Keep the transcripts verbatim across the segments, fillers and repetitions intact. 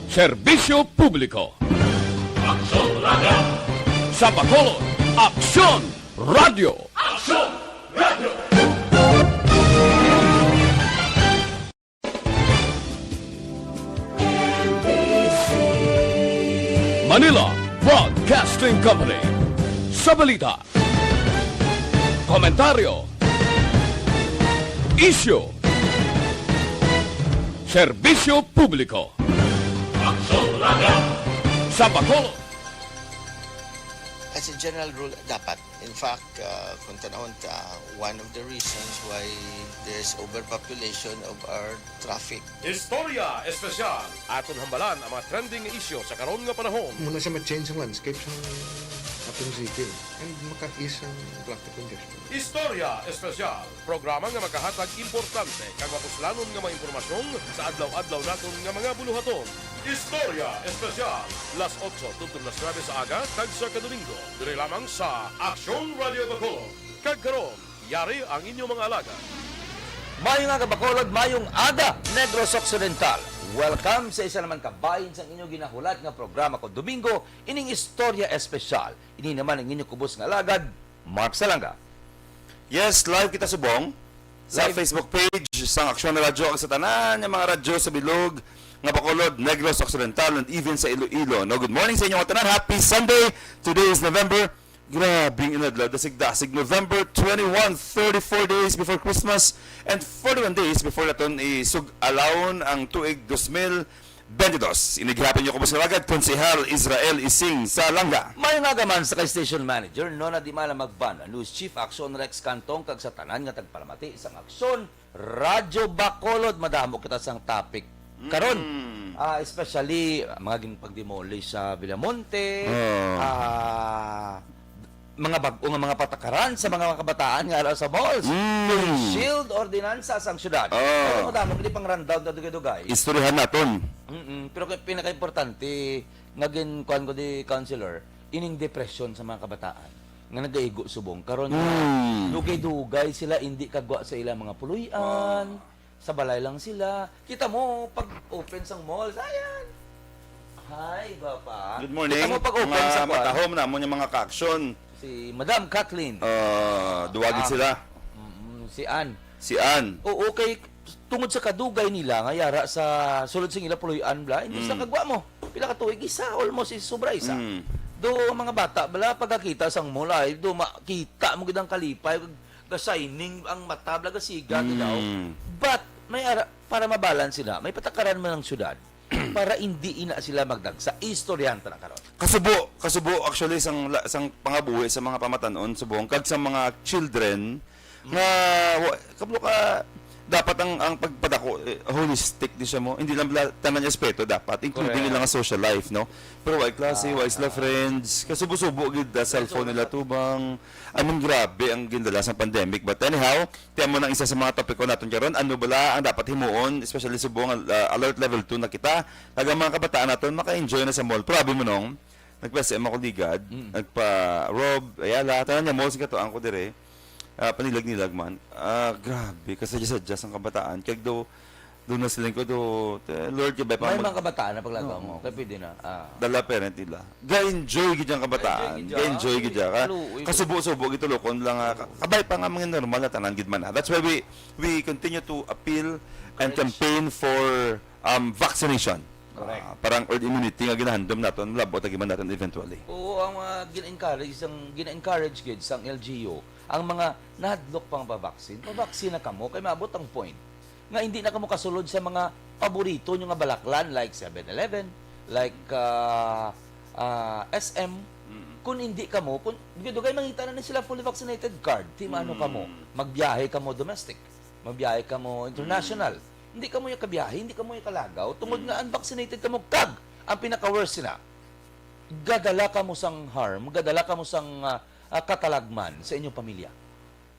Serbisyo publiko. Aksyon Radio. Sa Bacolod, Aksyon Radio. Aksyon Radio. Manila Broadcasting Company. Sa balita, komentaryo, isyu, serbisyo publiko. Aksyon Radio. Sa Bacolod. As a general rule, dapat. In fact, uh, kung tanawon ta, one of the reasons why there's overpopulation of our traffic. Istorya Espesyal. Aton hambalan ang mga trending nga isyu sa karon nga panahon. Muna siya ma-change ang landscape sa ating city. And maka-ease ang traffic congestion. Istorya Espesyal. Programa nga makahatag importante kag mapuslanon nga mga impormasyon sa adlaw-adlaw naton nga mga buluhaton. Istorya Espesyal, las otso tubtob las nuebe sa aga kag sa Kadomingo, diri lamang sa Aksyon Radio Bacolod. Kag karon, yari ang inyo mga alagad. Mayong aga, Bacolod, mayong aga, Negros Occidental. Welcome sa isa naman ka bahin sang inyo ginahulat nga programa ko Domingo, ining Istorya Espesyal. Ini naman ang inyo kubos nga alagad, Mark Salanga. Yes, live kita subong sa Live. Facebook page sang Aksyon Radyo kag sa tanan nga mga radyo sa bilog nga Bacolod, Negros Occidental, and even sa Iloilo. No, good morning sa inyo nga tanan. Happy Sunday. Today is November. Grabing inadlaw, dasig-dasig. November twenty-one, thirty-four days before Christmas and forty-one days before naton isug-alawon ang tuig dos mil bentidós. Ini gihapon inyo kubos nga alagad, Konsehal Israel Ising Salanga. Mayong aga man sa kay Station Manager Nona Dimala Magban, News Chief Aksyon Rex Cantong, kag sa tanan nga tagpalamati sang Aksyon Radyo Bacolod. Madamo kita sang topic karon. Mm. Ah, especially, ah, mga ginpag-demolish sa Villamonte, Oh. ah, mga bag-o nga mga patakaran sa mga kabataan nga ara sa malls. Mm. Face shield ordinansa sang syudad. Oh. Pero madamo gid pang rundown na dugay-dugay. Istoryahan naton. Mm-mm. Pero kay pinakaimportante nga ginkuan ko di, Councilor, ining depresyon sa mga kabataan nga nagaigo subong karon nga Mm. dugay-dugay sila, hindi kagwa sa ilang mga puloy-an. Sa balay lang sila. Kita mo, pag open sang malls, ayan. Hi, gwapa. Good morning. Kita mo, pag open Mga sa kwan, matahom namon nga mga ka-aksyon. Si Madam Kathleen. Ah, duwagi Ah. sila. Mm, si Ann. Si Ann. Oo, kay tungod sa kadugay nila nga yara sa sulod sing ila puloy-an bala, hindi sila Mm. kagwa mo. Pila ka tuig, isa, almost isa, sobra isa. Mm. Do ang mga bata bala, pagkakita sang mall, ay, do makita mo gid ang kalipay, ga-shining ang mata, bala, gasiga, Mm. ginaw. But may ara, para mabalance sila, may patakaran man ang syudad para hindi ina sila magdagsa. Istoryahan ta na karon. Kasubo, kasubo actually sang la-, sang pangabuhi sa mga pamatan-on subong kag sa mga children nga wa-, kablo ka, dapat ang, ang pagpadako, eh, holistic di siya mo. Hindi lang bala tanan aspeto dapat, including Correct. ilang social life, no? Pero wa klase, wa sila Ah. friends, kasubo-subo gid, ah, cellphone nila tubang. I mean, grabe ang gindala sa pandemic. But anyhow, tiyan mo nang isa sa mga topiko naton karon, ano bala ang dapat himuon, especially subong, ah, alert level two na kita. Kag ang mga kabataan naton maka-enjoy na sa mall. Pero abi mo nong, nagpa-S M ako ligad, Mm. nagpa-Rob, Ayala, tanan nga malls nga to, ang ko dire. Ah, panilag-nilag man. Ah, grabe, kasadya-sadya sang kabataan. Kag do, do na sila ko do, "Te, Lord, kabay pa May mo." mga kabataan na paglagaw Oo. mo, kaya pwede na. Ah. Dala parent nila. Ga-enjoy gid ang kabataan. Ga-enjoy gid siya. Ga-enjoy gid siya. Ka-, Kaluoy. kasubo-subo, gitulokon lang, ah, ka-, kabay pa nga mga normal na tanan gid man, ah. That's why we, we continue to appeal and Encourage. campaign for, um, vaccination. Correct. Ah, parang herd immunity nga ginahandom naton, malab-ot lagi man naton eventually. Oo, ang mga gina-encourage, ang gina-encourage gid sang L G U, ang mga nahadlok pa nga pa-vaccine, pa-vaccine na kamo, kay maabot ang point nga hindi na kamo kasulod sa mga paborito nyo nga balaklan, like Seven Eleven, like, ah, ah, S M. Mm. Kung hindi kamo, kung dugay-dugay mangita na ni sila fully vaccinated card, ti maano Mm. kamo, magbiyahe kamo domestic, magbiyahe kamo international. Mm. Hindi kamo yung kabiyahe, hindi kamo yung kalagaw, tungod Mm. nga unvaccinated kamo, kag ang pinaka-worst sina, gadala kamo sang harm, gadala kamo sang, ah, ah, katalagman sa inyong pamilya.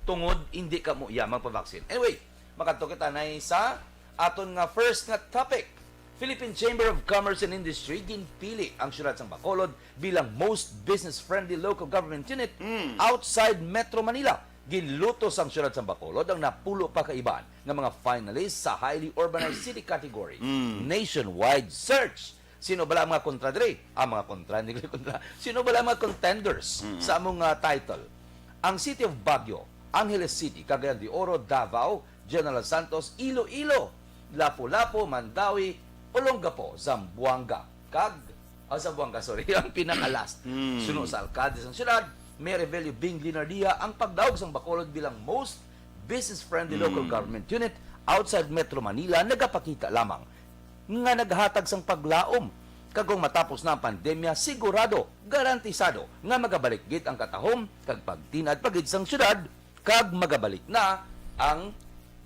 Tungod hindi kamo iya magpa-vaccine. Anyway, makadto kita na sa aton nga first nga topic. Philippine Chamber of Commerce and Industry ginpili ang siyudad sang Bacolod bilang most business-friendly local government unit Mm. outside Metro Manila. Ginluto sang siyudad sang Bacolod ang napulo pa ka iban nga mga finalists sa highly urbanized city category. Mm. Nationwide search Sino bala ang mga kontra diri? Ang mga kontra, hindi ko kontra. Sino bala ang mga contenders Mm. sa among, ah, title? Ang City of Baguio, Angeles City, Cagayan de Oro, Davao, General Santos, Iloilo, Lapu-Lapu, Mandaue, Olongapo, Zamboanga, kag, ah, Zamboanga, sorry, ang pinaka-last. Mm. Suno sa alkalde sang syudad, Mayor Evelio Bing Linardia, ang pagdaog sang Bacolod bilang most business-friendly local Mm. government unit outside Metro Manila nagapakita lamang nga naghatag sang paglaom, kag kung matapos na ang pandemya, sigurado, garantisado nga magabalik gid ang katahom kag pagtin-ad pa gid sang syudad, kag magabalik na ang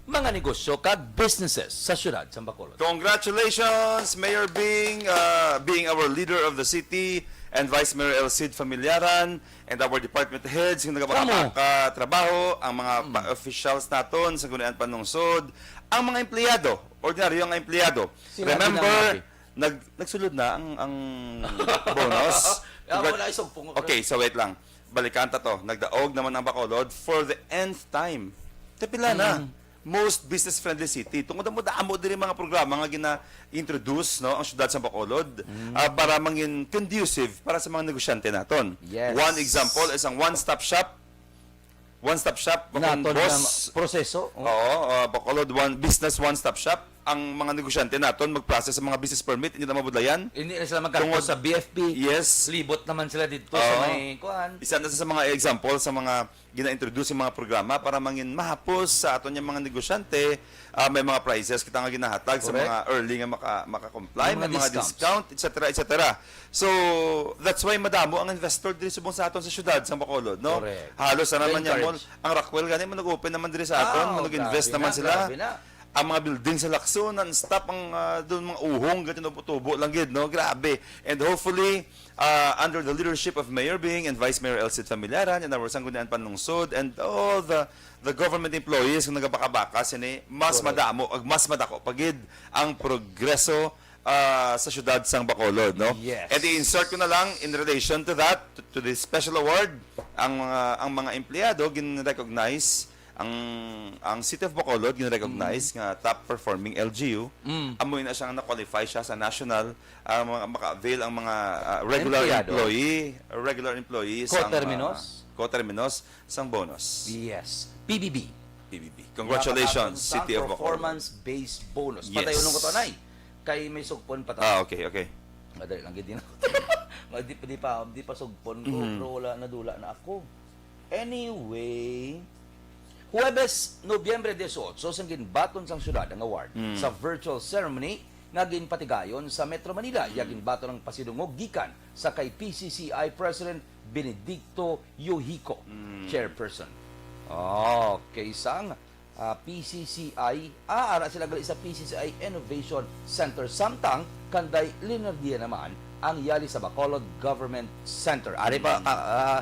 mga negosyo kag businesses sa syudad sa Bacolod. Congratulations, Mayor Bing, uh, being our leader of the city, and Vice Mayor El Cid Familiaran, and our department heads nga Kamo. nagapakapaka trabaho, ang mga Mm. pa-, officials naton sa Sangguniang Panlungsod, ang mga empleyado, ordinaryo nga empleyado. Sila Remember, din ang happy. nag-, nagsulod na ang, ang bonus. Ako Congrat- na isog pungok. Okay, so wait lang. Balikan ta to. Nagdaog naman ang Bacolod for the nth time. Tapila na. Mm. Most business-friendly city. Tungod mo damo diri mga programa nga gina-introduce, no, ang syudad sa Bacolod, Mm. ah, para mangin conducive para sa mga negosyante naton. Yes. One example is ang one-stop shop. One-stop shop, Bacolod Naton nga Boss. proseso, oh. Oo, ah, Bacolod One, Business One-Stop Shop. Ang mga negosyante naton mag-process sa mga business permit, hindi na mabudlayan. Hindi na sila magkadto Tungod sa B F P. Yes. Libot naman sila dito sa Oo. may kuan. Isa na sa mga example sa mga gina-introduce yung mga programa para mangin mahapos sa aton yung mga negosyante. Ah, may mga prizes kita nga ginahatag sa Correct. mga early nga maka-, maka-comply, May mga may mga discounts. discount, et cetera, et cetera. So, that's why madamo ang investor diri subong sa aton sa syudad sa Bacolod, no? Correct. Halos na naman niya Encourage. mall. Ang Rockwell gani, manag-open naman diri sa aton, Ah, manag-invest grabe naman na, sila. grabe na. Ang mga building sa Lacson, non-stop ang, ah, doon mga uhong, gati tubo-tubo lang gid, no? Grabe. And hopefully, ah, under the leadership of Mayor Bing and Vice Mayor El Cid Familiaran and our Sangguniang Panlungsod and all the, the government employees nga nagabaka-baka sini, mas Correct. madamo ag mas madako pa gid ang progreso, ah, sa syudad sang Bacolod, no? Yes. And i-insert ko na lang in relation to that, to, to this special award, ang mga, ang mga empleyado gin-recognize, ang, ang City of Bacolod gin-recognize Mm. nga top performing L G U. Mm. Amo na siya nga na-qualify siya sa national, ah, mga, maka-avail ang mga, ah, regular Empleyado. employee, regular employees ang, Co-terminos? ah, co-terminos sang bonus. Yes. P B B. P B B. Congratulations, Pinakataas City ang of Bacolod. performance-based bonus. Yes. Patay, unong ko to, anay. Kay may sugpon pa ta. Ah, okay, okay. Madali lang gid din ako. Di, di pa, di pa sugpon ko, Mhm. pero wala, nadula na ako. Anyway, Huwebes, Nobyembre dieciocho, sang ginbaton sang syudad ang award Mm. sa virtual ceremony nga ginpatigayon sa Metro Manila. Iya Mm. ginbaton ang pasidungog gikan sa kay P C C I President Benedicto Yohico, Mm. chairperson. Okay, sang, ah, P C C I, ah, ara sila gali sa P C C I Innovation Center, samtang kanday Leonardia naman ang yali sa Bacolod Government Center. Ari pa, Mm. ah, ah,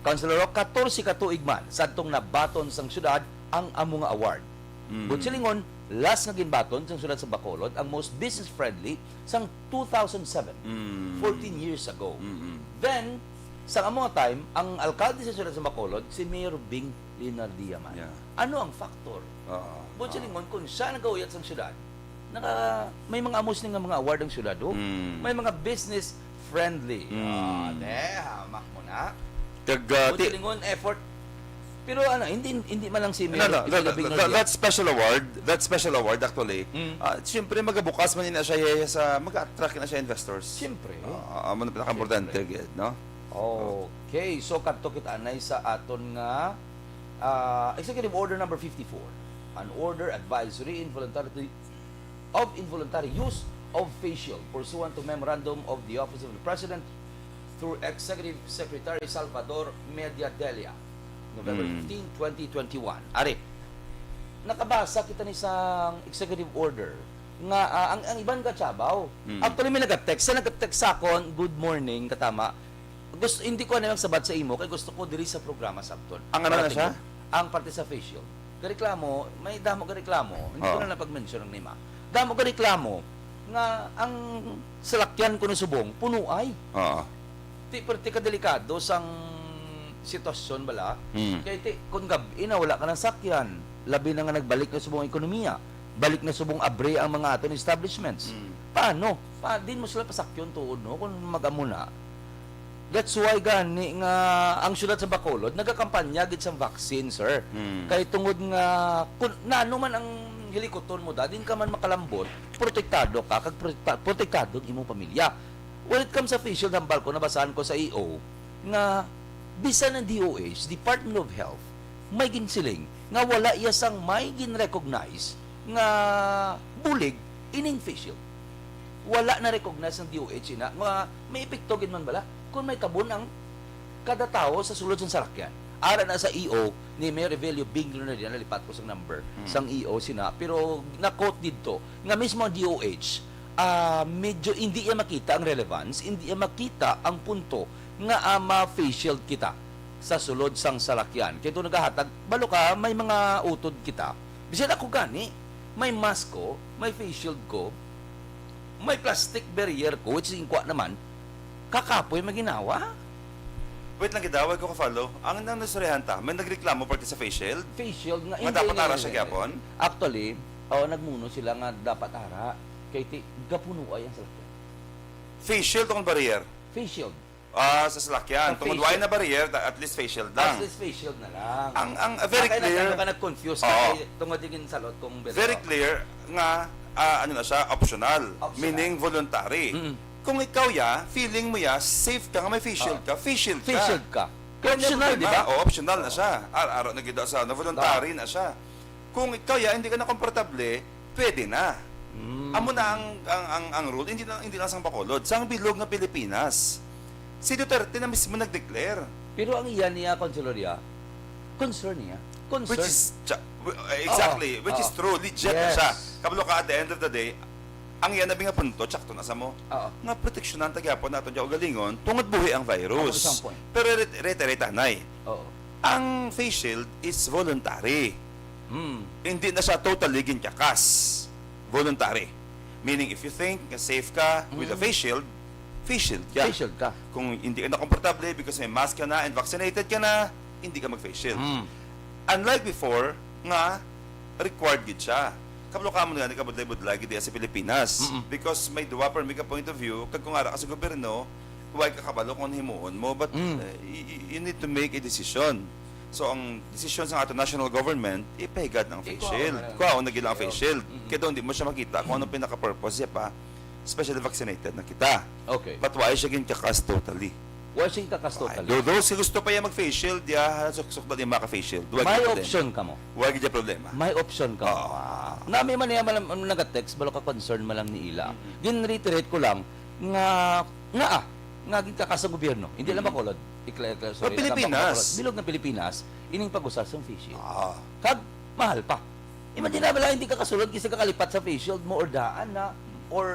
Councilor Rock, katorse ka tuig man sadtong nabaton sang syudad ang amo nga award. Mm. Buot silingon, last nga ginbaton sang syudad sa Bacolod ang most business-friendly sang two thousand seven, Mm. fourteen years ago. Mm-mm. Then, sa amo nga time, ang alkalde sa syudad sa Bacolod, si Mayor Bing Leonardia man. Yeah. Ano ang factor? Oo. Buot Oo. silingon, kung siya nagahuyat sang syudad, naka, may mga amo sini nga mga award ang syudad, oh. Mm. May mga business friendly. Mm. Ah, ne, hamak mo na. Kag, ah, Buot ti- silingon, effort. Pero ano, hindi, hindi man lang si No, Mayor no, Bing that, Leonardia. that, that special award, that special award actually, Mm. ah, siyempre magabukas man na siya, eh, sa, mag-attract na siya investors. Siyempre. Ah, amo na pinaka-importante, Siyempre. gid, no? Okay, so kadto kita anay sa aton nga, ah, Executive Order number fifty-four, an order advisory involuntary of involuntary use of face shield pursuant to memorandum of the Office of the President through Executive Secretary Salvador Mediadela, November Mm. fifteen, twenty twenty-one. Ari, nakabasa kita ni sang executive order nga, ah, ang, ang iban ka Chabaw. Mm. Actually, may nag-text. Sa nag-text sa akon, "Good morning, katama. Gusto, hindi ko na lang sabat sa imo, kay gusto ko diri sa programa sabton." Ang ano na Parating siya? ko, ang parte sa face shield. Gareklamo, may damo gareklamo. Hindi ko Oo. na napag-mention ang nima. Damo gareklamo nga ang salakyan ko na subong, puno ay. Oo. Ti, perti ka delikado sang sitwasyon bala. Mm. Kay ti, kung gab-i na, wala ka ng sakyan. Labi na nga nagbalik na subong ang ekonomiya. Balik na subong abre ang mga aton establishments. Mm. Paano? Pa, din mo sila pasakyon tuod, no? Kung mag-amo na. That's why gani nga ang siyudad sa Bacolod nagakampanya gid sang vaccine, sir. Hmm. Kay tungod nga kun nano man ang hilikuton mo, da, din ka man makalambot, protektado ka, kag protekta-, protektado ang imong pamilya. When it comes sa face shield, hambal ko, nabasahan ko sa E O nga bisan ang D O H, Department of Health, may ginsiling nga wala iya sang may gin-recognize nga bulig ining face shield. Wala na-recognize ng D O H ina nga may epekto gid man bala kung may tabon ang kada tawo sa sulod sang salakyan. Ara na sa E O ni Mayor Evelio Bing Lunardian, nalipat ko sang number Hmm. sang E O sina, pero na-quote didto nga mismo ang D O H, ah, medyo hindi iya makita ang relevance, hindi iya makita ang punto nga, ah, ma-face shield kita sa sulod sang salakyan. Kay ito nagahatag, balo ka, may mga utod kita. Bisan ako gani, may mask ko, may face shield ko, may plastic barrier ko, which is inkwa naman, kakapoy maginawa. Wait lang, gidaway ko ka-follow. Ang nang nasurihan ta, may nagreklamo parte sa face shield? Face shield nga Nga hindi dapat na ara siya nilagay. Gyapon? Actually, oh, nagmuno sila nga dapat ara. Kay ti, gapunuay ang salakyan. Face shield o kung barrier? Face shield. Ah, sa salakyan. Sa Tungod face wala shield. Na barrier, ta-, at least face shield lang. At least face shield na lang. Ang, ang, ah, very Kaya clear. Nagkano ka nag-confuse Oo. Kay tungod yung salot kung Very barrier. Clear nga, ah, ano na siya, optional. Optional. Meaning voluntary. Mm. Kung ikaw ya, feeling mo ya, safe ka nga may face shield Oo. Ka, face shield ka. Face shield ka. Kaya Optional, problema. Di ba? O, optional na siya. Ar-, araw na gid sa ano, voluntary Oo. Na siya. Kung ikaw ya, hindi ka na komportable, pwede na. Mm. Amo na ang, ang, ang, ang rule, hindi na, hindi lang sang Bacolod, sang bilog nga Pilipinas. Si Duterte na mismo nag-declare. Pero ang iya niya, Councilor, ya, concern niya. Concern. Which is, cha-, w-, exactly, Oo. Which is Oo. True, legit na Yes. Siya. Kabalo ka, at the end of the day, ang iya na nga punto, tsakto na sa mo, Oo. Nga proteksyonan ta gyapon naton yung ugalingon, tungod buhi ang virus. Ang isang point. Pero re-, reiterate, anay. Oo. Ang face shield is voluntary. Hmm. Hindi na siya totally ginkakas. Voluntary. Meaning, if you think nga safe ka with a Mm. Face shield, face shield ka. Face shield ka. Kung hindi ka na komportable because may mask ka na and vaccinated ka na, hindi ka mag-face shield. Mm. Unlike before, nga required gid siya. Kabalo ka mo nga, kabudlay-budlay gid sa Pilipinas. Mm-mm. Because may duwa permi ka point of view, kag kung ara ka sa gobyerno, why ka kabalo kung ano himuon mo, but, Mm. uh, y-, y-, you need to make a decision. So, ang decision sa ato national government, ipahigad ng face Ikaw shield. Na lang. Kuhaon na gid ang face shield. Mm-mm. Kaya doon, di mo siya makita kung anong pinaka-purpose siya pa, especially vaccinated na kita. Okay. But why siya ginkakas totally? Why siya ginkakas totally? Ay, do-, those gusto pa yan mag-face shield, ya, suksok na di maka-face shield. Wag May yung problema. Option ka mo. Wag yung problema. May option ka mo. Oo. Nami man niya, malam-, naga-text, balo ka concern malam ni ila. Mm-hmm. Gin-reiterate ko lang nga, nga, ah, nga ginkakas sa gobyerno. Hindi lang Mm-hmm. Bacolod. Ikla-, ikla-, sorry, Pero Pilipinas. Bacolod. Bilog ng Pilipinas, ining pag-usar sa face shield. Ah. Kag, mahal pa. Imagine na bala, hindi ka kasulod, kasi kakalipat sa face shield mo, or daan na, or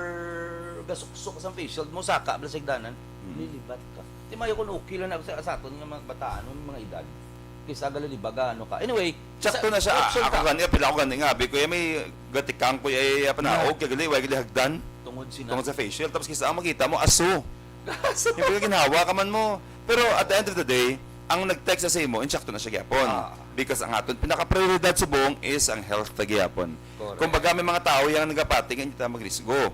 gasuksok sa face shield mo, saka bala sa higdanan, Hmm. Lilibat ka. Di mayo kung okay lang na sa, sa aton nga mga bataan, mga edad. Kaysa galilibaga, ano ka. Anyway, Sakto sa na siya. Option Ako ka. Gani, apil ako gani nga. Abi ko, ya, may gatikang ko, ya, ya, panaog, Na. Kaya gali, way gali hagdan. Tungod sina. Tungod sa face shield. Tapos kisa ang makita mo, aso. Aso. Yung pagkaginhawa ka man mo. Pero at the end of the day, ang nag-text sa imo, insakto na siya gyapon. Ah. Because ang aton pinaka-prioridad subong is ang health ta gyapon. Correct. Kumbaga, may mga tao yang nagapati nga hindi ta magrisgo.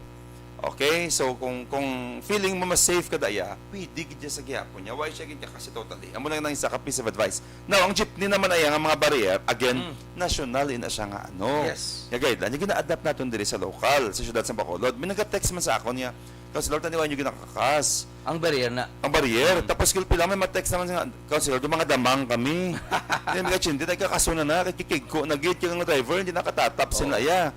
Okay? So, kung, kung feeling mo mas safe ka daya, pwede gid sa gihapon niya. Why siya gid kasi totally? Amo lang nang isa ka piece of advice. Now, ang jeepney naman ay ang mga barrier, again, Mm. national ina siya nga ano. Yes. Nga guideline, yung gina-adapt natin diri sa local, sa syudad sa Bacolod. May nag-text man sa akon niya, "Councilor, taniwan yung ginakakas." Ang barrier na. Ang barrier. Mm. Tapos, gilpi lang, may ma-text naman nga, "Councilor, do mga damang kami." Hindi, may kachindi, nagkakaso na na, kay kikigko na gid, kay ang driver, hindi nakatatap Oo. Sila, ya.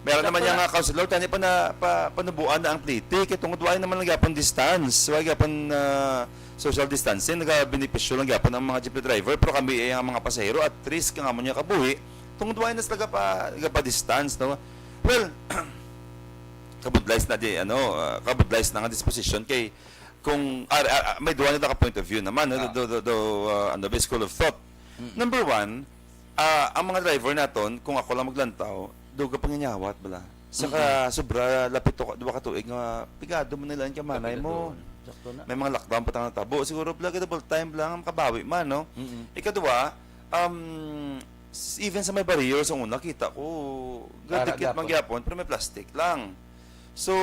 Meron Sakto naman niya na. Nga, councilor, tani pa na, pa, panubuan na ang plete. Kay tungod wala naman nagyapon distance. Wala gyapon, ah, social distancing. Nagabenepisyo lang gyapon ang mga jeepney driver. Pero kami, eh, ang mga pasahero, at risk nga mo niya kabuhi. Tungod wala na sila pa, pa distance, no? Well, kabudlays na di, ano, ah, kabudlays na nga disposition kay kung, ah, ah, ah, may duha na ka point of view naman, no? Ah. Do, do, do, ah, ano ba, school of thought. Mm. Number one, ah, ang mga driver naton, kung ako lang maglantaw, duga panginyawat bala. Saka Mm-mm. Sobra, lapit to, duha ka tuig nga pigado man nila ang kamanay Lapit mo. Doon. Sakto na. May mga lockdown pa tang natabo. Siguro pala double time lang ang makabawi man, no? Mm-mm. Ikaduha, um, s-, even sa may barrier sa una, kita ko, Ara gadikit man gyapon. Gyapon, pero may plastic lang. So,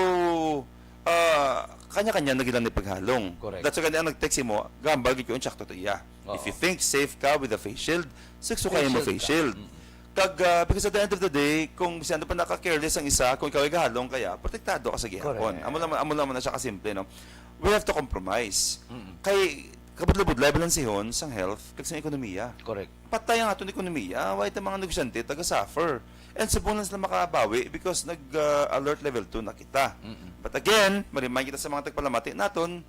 ah, kanya-kanya na gid lang ni paghalong. Correct. That's why gani ang nag-text mo, gambal gid ko, insakto to iya. Oo. If you think safe ka with a face shield, suksukay mo Face face shield shield. ka. Mm. Kag, ah, because at the end of the day, kung siyempre pa naka-careless ang isa, kung ikaw ay gahalong kaya, protektado ka sa gihapon. Correct. Amo lang, amo lang man na siya kasimple, no? We have to compromise. Mm. Kay, kabudlay-budlay, balansihon sang health kag sang ekonomiya. Correct. Patay ang aton ekonomiya, why ta mga negosyante taga-suffer? And subong lang sila makabawi because nag-alert level two na kita. Mm-mm. But again, ma-remind kita sa mga tagpalamati naton,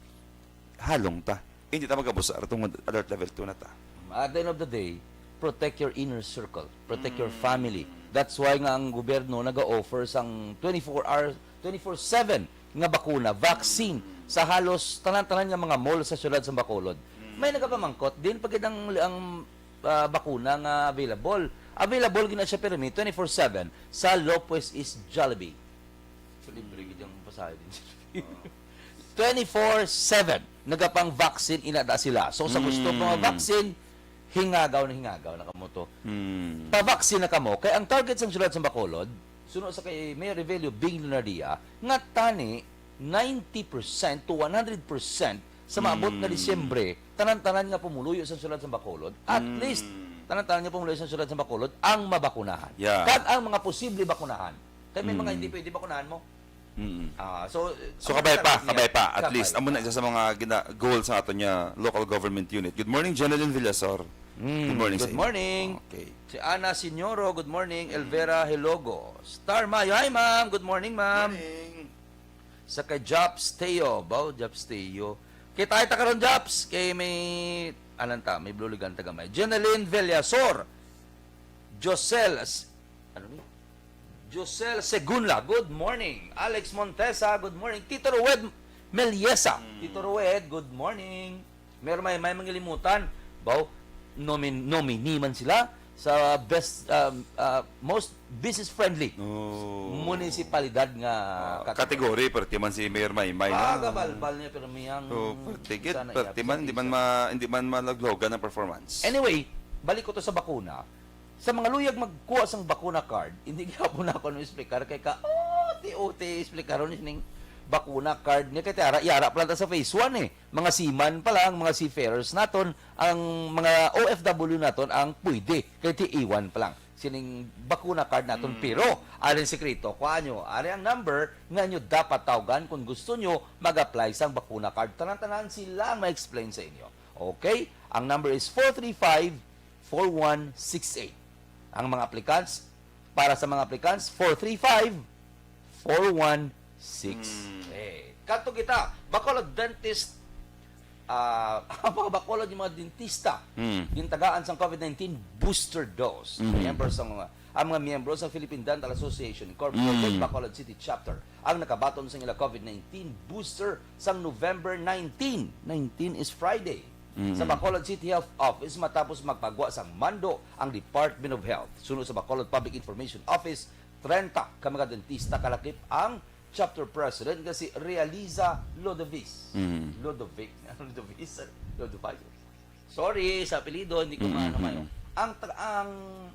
halong ta. Hindi ta mag-abusar tungod alert level two na ta. At the end of the day, protect your inner circle, protect your family. That's why nga ang gobyerno naga-offer sang twenty-four hours, twenty-four seven nga bakuna, vaccine sa halos tanan-tanan nga mga mall sa siyudad sa Bacolod. May nagapamangkot, din pa gid ang, ang ah, bakuna nga available. Available gina siya pirmi twenty-four seven sa Lopez East Jollibee. So, libre gid ang pasahe din. Twenty-four seven nagapang vaccine ina da sila. So sa gusto Mm. pa nga vaccine, hingagaw na hingagaw na kamo to. Hmm. Pa-vaccine na kamo kay ang target sang siyudad sa Bacolod, suno sa kay Mayor Revelio Bing Lunardia, nga tani ninety percent to one hundred percent sa maabot nga Mm. Disyembre, tanan-tanan nga pumuluyo sa siyudad sa Bacolod, at Mm. least tanan-tanan nga pumuluyo sa siyudad sa Bacolod ang mabakunahan. Yeah. Kag ang mga posible bakunahan, kay may mga Mm. hindi pwede bakunahan mo. Mm. Ah, so So ang kabay pa, target niya, kabay pa. At kabay least amo pa. na isa sa mga gina goal sa aton nga local government unit. Good morning, Jonelyn Villasor. Mm, Good morning sa good inyo. morning. Okay. Si Ana Signoro, good morning. Elvera Helogo. Star Mayo, hi ma'am. Good morning, ma'am. Morning. Sa kay Jops Teo, baw Jops Teo. Kita kita karon, Jops, kay may anan ta, may blue ligan taga may. Jeneline Villasor. Josel, ano ni? Josel Segunla, good morning. Alex Montesa, good morning. Tito Rued Meliesa. Tito Rued, good morning. Meron may, may mangilimutan. Baw, nomin, nominee man sila sa best, um, uh, most business friendly Oh. munisipalidad nga Ah, category, perti man si Mayor Maymay, Ah, no? Kabalbal niya, pero miyang Oh, perti gid, sana perti i-absent man, hindi man siya. ma, hindi man malaglogan ang performance. Anyway, balik ko to sa bakuna. Sa mga luyag magkuha sang bakuna card, hindi gyapon ako no explicar kay ka, oh, ti-uti explicar ni sining bakuna card niya kay tiara yara pa lang ta sa phase one eh. Mga seaman pa lang, mga seafarers naton, ang mga O F W naton ang pwede kay ti A one pa lang. Sining bakuna card naton, pero ari ang sikreto, kuha nyo, ari ang number nga nyo dapat tawgan kung gusto nyo mag-apply sang bakuna card. Tanan-tanan sila ang ma-explain sa inyo. Okay? Ang number is four three five, four one six eight. Ang mga applicants, para sa mga applicants, four three five, four one six eight. Kadto kita, Bacolod Dentist, ah, ang mga Bacolod yung mga dentista, Hmm. yung tagaan sang COVID nineteen booster dose. Mhm. Members sa mga, ang mga miyembro sa Philippine Dental Association Incorporated, Mm. Bacolod City Chapter, ang nakabaton sa ila COVID nineteen booster sang November nineteen. Nineteen is Friday. Mm. Sa Bacolod City Health Office matapos magpagwa sang mando ang Department of Health. Suno sa Bacolod Public Information Office, treinta ka mga dentista kalakip ang chapter president nga si Realiza Lodovis. Mm. Lodovic. Lodovis? Lodovic. Sorry sa apelyido, hindi ko Mm, maano mm, mayo. mm. Ang, ta- ang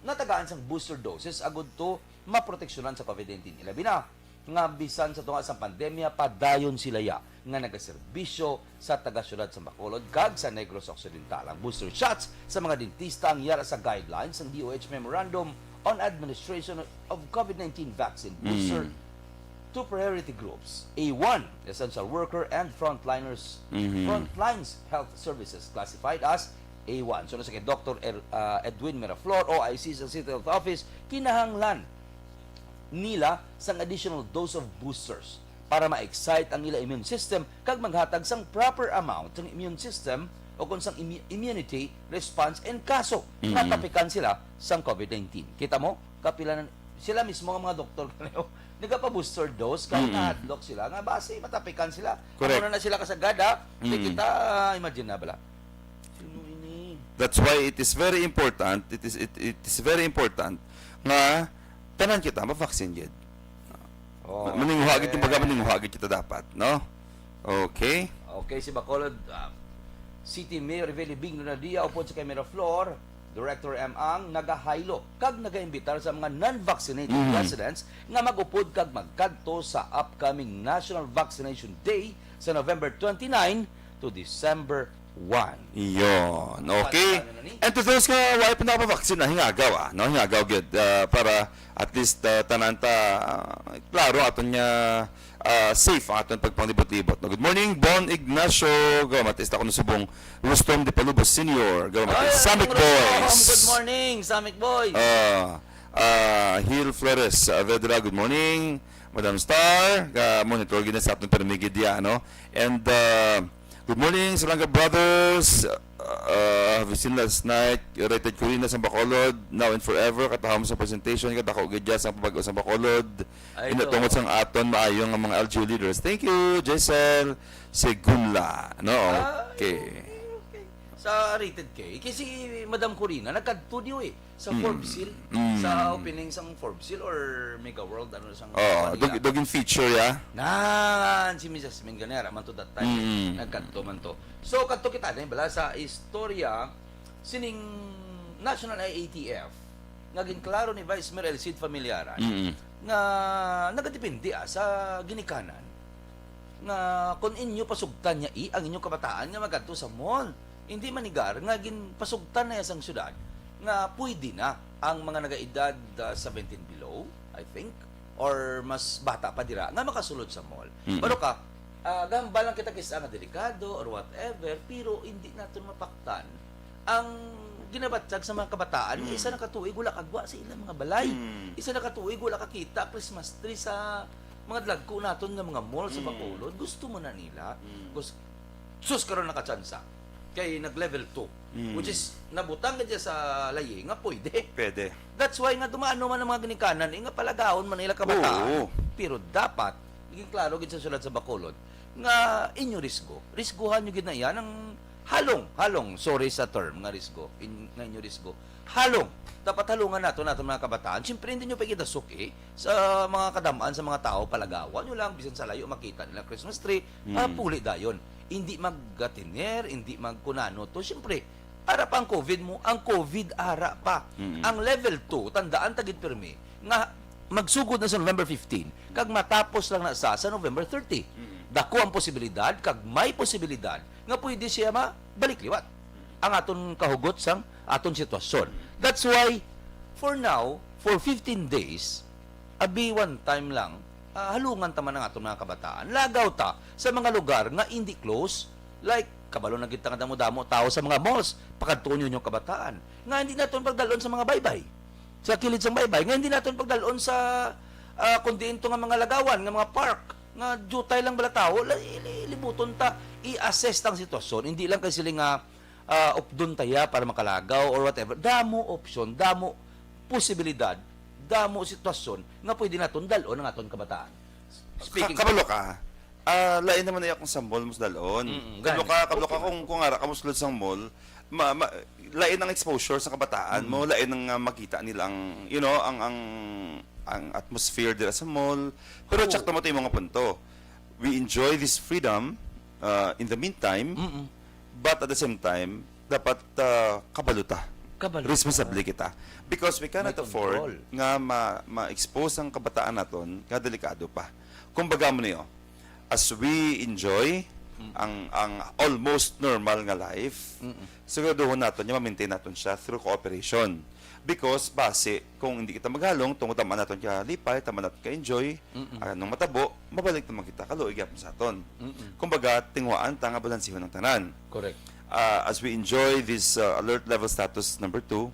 natagaan sang booster doses agud to maproteksyonan sa COVID nineteen. Ilabi na nga bisan sa tunga sang pandemya, padayon sila ya nga nagaserbisyo sa taga-siyudad sa Bacolod kag sa Negros Occidental. Ang booster shots sa mga dentista ang yara sa guidelines sang D O H Memorandum on Administration of COVID nineteen Vaccine Booster Mm. to Priority Groups, A one, essential worker and frontliners, Mhm. frontlines health services classified as A one. So, sa kay Doctor Er-, ah, Edwin Miraflor, O I C sa City Health Office, kinahanglan nila sang additional dose of boosters para ma-excite ang ila immune system kag maghatag sang proper amount sang immune system o kung sang immu- immunity response in kaso Mm. matapikan sila sang COVID nineteen. Kita mo? Kapila na, sila mismo ang mga doktor kanyo nagapa-booster dose kay Mm. nahadlok sila nga basi matapikan sila. Correct. Ano na sila kasagada? Di Mm. kita, imagine na bala. Sino ini? That's why it is very important, it is it, it is very important nga tanan kita ma-vaccine gid. Oh, Maninguha gid, okay. Kumbaga, maninguha gid kita dapat, no? Okay. Okay, si Bacolod ah, City Mayor Revelio Bing Lunardia upod sa kay Miraflor, Director M ang nagahaylo kag nagaimbitar sa mga non-vaccinated Mhm. residents nga mag-upod kag magkadto sa upcoming National Vaccination Day sa November twenty-nine to December one. Iyon. Okay. Paano na ni? And to those nga wala pa nakapavaccine, ah, hingagaw, ah, no? Hingagaw gyud, ah, para at least, ah, tanan ta, ah, klaro aton nga, ah, safe ang aton pagpanglibot-libot. No? Good morning, Bon Ignacio. Gawamatis ta ko subong Rustom de Palubos Senior. Gawamatis. Ay, Samik Rustom, Boys. Good morning, Samik Boys. Ah, ah, Hil Flores, ah, Vedra, good morning. Madam Star, ka monitor gid sa aton permigid ya, no? And, ah, good morning, Salanga Brothers. Ah, have you seen last night? Rated Corina sa Bacolod, now and forever. Katahom sa presentation, kadako gid ya sa pabag-o sa Bacolod. Ay, Ina ito. Tungod sang aton maayo nga mga L G U leaders. Thank you, Jaisel Segunla. No? Ah, Okay. okay, okay. Sa Rated K, kasi Madam Corina, nagkadto diyo eh, sa Mm. Forbes Hill, Mm. sa opening sang Forbes Hill or Mega World, ano sang Oo, kuwan dug-, nila. Dugin feature, ya? Nan, si Miss Jasmine Ganera, man to that time, Mm. nagkadto man to. So, kadto kita na, bala, sa istorya, sining National I A T F, nga ginklaro ni Vice Mayor El Cid Familiaran, Mm. nga nagadepende, ah, sa ginikanan, nga kung inyo pasugtan niya, i, ang inyong kabataan nga magadto sa mall, hindi manigar nga ginpasugtan na iya sang syudad nga pwede na ang mga nagaedad, ah, seventeen below, I think, or mas bata pa dira nga makasulod sa mall. Mm. Pero ka, ah, gahambal lang kita kis-a nga delikado or whatever, pero hindi naton mapaktan ang ginabatyag sa mga kabataan nga Mm. isa na ka tuig wala kagwa sa ilang mga balay. Mm. Isa na ka tuig wala kakita Christmas tree sa mga dagko naton nga mga mall sa Mm. Bacolod. Gusto man na nila. Mm. Gus-, sus, karon nakatsansa. Kay nag-level two, Mm. which is nabutang gid siya sa layi nga pwede. Pwede. That's why nga dumano man ang mga ginikanan, eh, nga palagaon man nila kabataan. Oo. Pero dapat, maging klaro gid sa syudad sa Bacolod, nga inyo risgo. Risguhan nyo gid na yan ang halong, halong, sorry sa term nga risgo, in, nga inyo risgo. Halong, dapat halungan nato, nato mga kabataan. Siyempre, hindi nyo pa gid suki sa mga kadamaan sa mga tao, palagawan nyo lang, bisan sa layo, makita nila Christmas tree, Mm. ah, puli dayon. Hindi maggatiner, hindi magkunano to. Siyempre, ara pa ang covid mo, ang covid ara pa. Mm. Ang level two, tandaan ta gid pirmi, nga magsugod na sa November fifteen, kag matapos lang na sa, sa November thirty. Mm. Dako ang posibilidad, kag may posibilidad, nga pwede siya mabalik liwat ang aton kahugot sang aton sitwasyon. That's why, for now, for fifteen days, abi one time lang, ah, halungan ta man ang aton mga kabataan. Lagaw ta sa mga lugar nga hindi close, like, kabalo na gid ta nga damo-damo tao sa mga malls, pakadtuon ninyo ang kabataan. Nga hindi naton pagdalon sa mga baybay. Sa kilid sang baybay, nga hindi naton pagdalon sa, ah, kung diin to nga mga lagawan, nga mga park, nga jutay lang bala tao, la-, ili-, libuton ta, i-assess ta ang sitwasyon, hindi lang kay sila nga, ah, updon ta ya para makalagaw or whatever. Damo option, damo posibilidad, damo sitwasyon nga pwede naton dal-on ang aton kabataan. Speaking Ka-, kabalo ka, ah, lain naman na akong sa mall mo sa dalon. Mm-mm, Kabalo gani. ka, kabalo ka Okay. kung, kung ara ka mo sulod sang mall, ma, ma, lain ang exposure sa kabataan mo, Mm. lain ang, ah, makita nila ang, you know, ang, ang, ang atmosphere dira sa mall. Pero Oo. Check naman ito yung mga punto. We enjoy this freedom, uh, in the meantime, Mm-mm. but at the same time, dapat, uh, kabalo ta. Kabalo ta. Responsable kita. Because we cannot May afford control. nga ma-, ma-expose ang kabataan naton nga delikado pa. Kumbaga mo niyo, as we enjoy Mm. ang, ang almost normal nga life, Mm-mm. siguraduhon naton nga ma-maintain naton siya through cooperation. Because basi, kung hindi kita maghalong, tungod tama naton kalipay, tama naton ka-enjoy, Mm-mm. anong matabo, mabalik naman kita, kaluoy gyapon sa aton. Mm-mm. Kumbaga, tinguhaan ta nga balansihon ang tanan. Correct. Ah, as we enjoy this, uh, alert level status number two,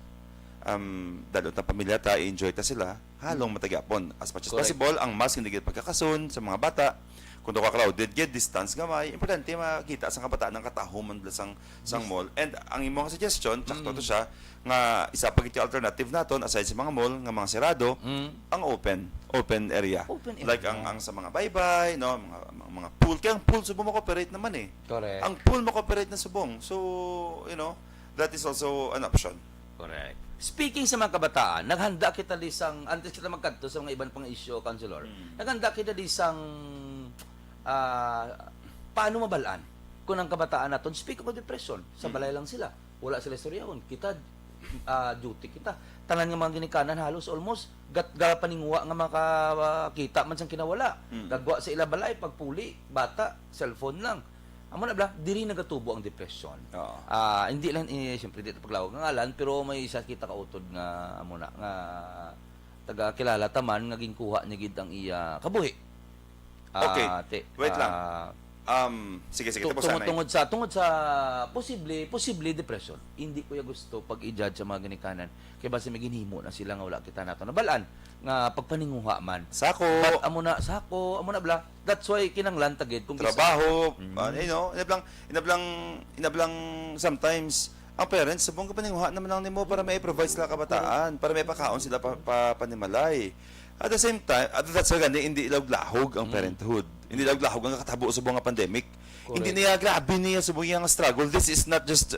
um, dalo ta pamilya ta, i-enjoy ta sila, halong Mm. matagyapon. As much as Correct. possible, ang mask hindi gid pagkakason sa mga bata. Kung daw ka crowded gid, distance gamay. Importante makita sa kabataan ang katahuman nila sang, sang Dis- mall. And ang imong suggestion, tsakto to Mm. siya, nga isa pa gid ka alternative naton, aside sa mga mall, nga mga serado, Mm. ang open, open area. Open Like area. ang, ang sa mga baybay, no? Mga, mga, mga pool. Kaya ang pool, subong mo-cooperate naman eh. Correct. Ang pool mo-cooperate na subong. So, you know, that is also an option. Correct. Speaking sa mga kabataan, naghanda kita di sang, antes kita magkadto sa mga iban pang issue, Councilor, Mm. naghanda kita di sang, ah, paano mabalaan kung ang kabataan naton, speak of depression, sa Mm. balay lang sila, wala sila istoryahon. Kita, ah, duty kita. Tanan nga mga ginikanan halos almost gat-, gapaninguha nga makakita man sang kinawala. Mm. Gagwa sa ila balay, pagpuli, bata, cellphone lang. Amo na bala, diri nagatubo ang depression. Oo. Ah, hindi lang, eh, siyempre, di ta paglawag ang ngalan, pero may isa kita kautod nga, amo na, nga taga kilala ta man nga ginkuha niya gid ang iya kabuhi. Ah, Okay. te-, Wait lang. ah, Um, sige, sige, tu-, tapusan tungod, na. tungod sa, tungod sa posible, posible depression. Hindi ko ya gusto pag i-judge sa mga ginikanan. Kay basi may ginhimo na sila nga wala kita nato nabalaan nga pagpaninguha man. Sako. But amo na, sako, amo na bala. That's why kinanglan ta gid kung kisa- Trabaho, Mm. ah, you know, inablang, inablang, inablang sometimes, ang parents, subong ka paninguha naman lang nimo para may provide sila kabataan, para may pakaon sila pa, pa, panimalay. At the same time, at that's why gani, hindi laog-lahog ang Mm. parenthood. Hindi laog-lahog ang katabo subong nga pandemic. Hindi Correct. niya, grabe niya subong nga struggle. This is not just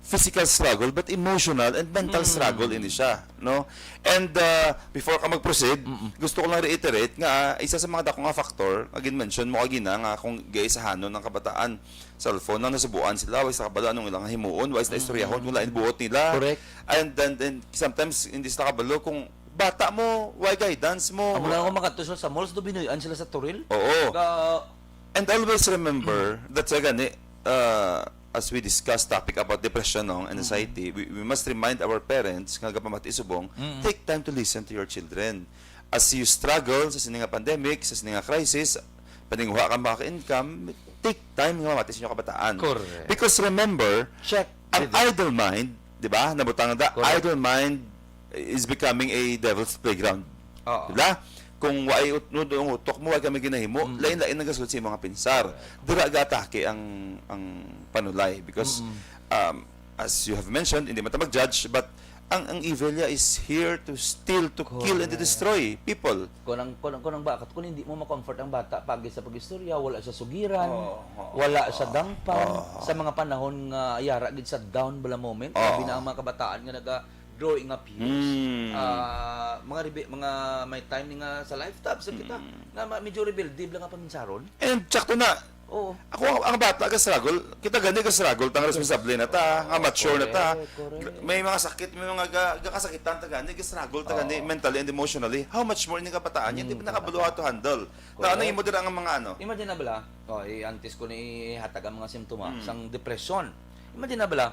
physical struggle, but emotional and mental Mm. struggle ini siya, no? And, uh, before ka mag-proceed, Mm-mm. gusto ko lang reiterate nga, ah, isa sa mga dako nga factor nga gin-mention mo kagina nga kung gaisahanon ang kabataan, cellphone, nang nasubuan sila, wa sila kabalo anong ilang himuon, wa sila Mm. istoryahon kung lain buot nila. Correct. And then, then sometimes hindi sila kabalo kung bata mo, why guidance mo? Amo na ako makadto sila sa malls, do binuy-an sila sa Toril. Oo. Ga- And always remember Mm. that sa gani, uh, as we discuss topic about depression, no, and Mm. anxiety, we, we must remind our parents nga gapamati subong, Mm. take time to listen to your children. As you struggle sa sini nga pandemic, sa sini nga crisis, paninguha ka maka-income, take time nga mamati sa inyong kabataan. Correct. Because remember, Check ang with it. idle mind, di ba? Nabutang da, Correct. idle mind is becoming a devil's playground. Oo. Di ba? Kung waay ut-, nudong utok mo, waay kami ginahimo, Mm. lain-lain ang gasulod sa imong pinsar. Correct. Dira gaatake ang, ang panulay. Because, Mm. um, as you have mentioned, hindi man ta mag-judge, but ang, ang evil niya is here to steal, to kill, and to Correct. destroy people. Kung ang, kung ang, kung ang bata, kung hindi mo ma-comfort ang bata, pagi sa pag-istorya, wala siya sugiran, Oo, oo, wala siya oo, dampan, oo. sa mga panahon nga yara gid sa down bala moment, Oo. labi na ang mga kabataan nga naga-growing up years. Mm. Ah, mga ribi-, mga may time ni nga sa life tab sa kita, Mm. nga ma-, medyo rebelde lang nga paminsaron. And tsakto na, Oo. Ako, ang, ang bata ka-struggle, kita gani ka-struggle, tang responsable na ta, nga mature na ta. Correct, correct. May mga sakit, may mga ga-, gakasakitan ta gani, ka-struggle ta gani Oo. mentally and emotionally. How much more ini kabataan? Hindi Mm, pa nakabalo how to handle. Na ano Correct. imo dira ang mga ano? Imagine na bala, oh, i-antis ko ni hatag ang mga simptoma Mm. sang depression. Imagine na bala,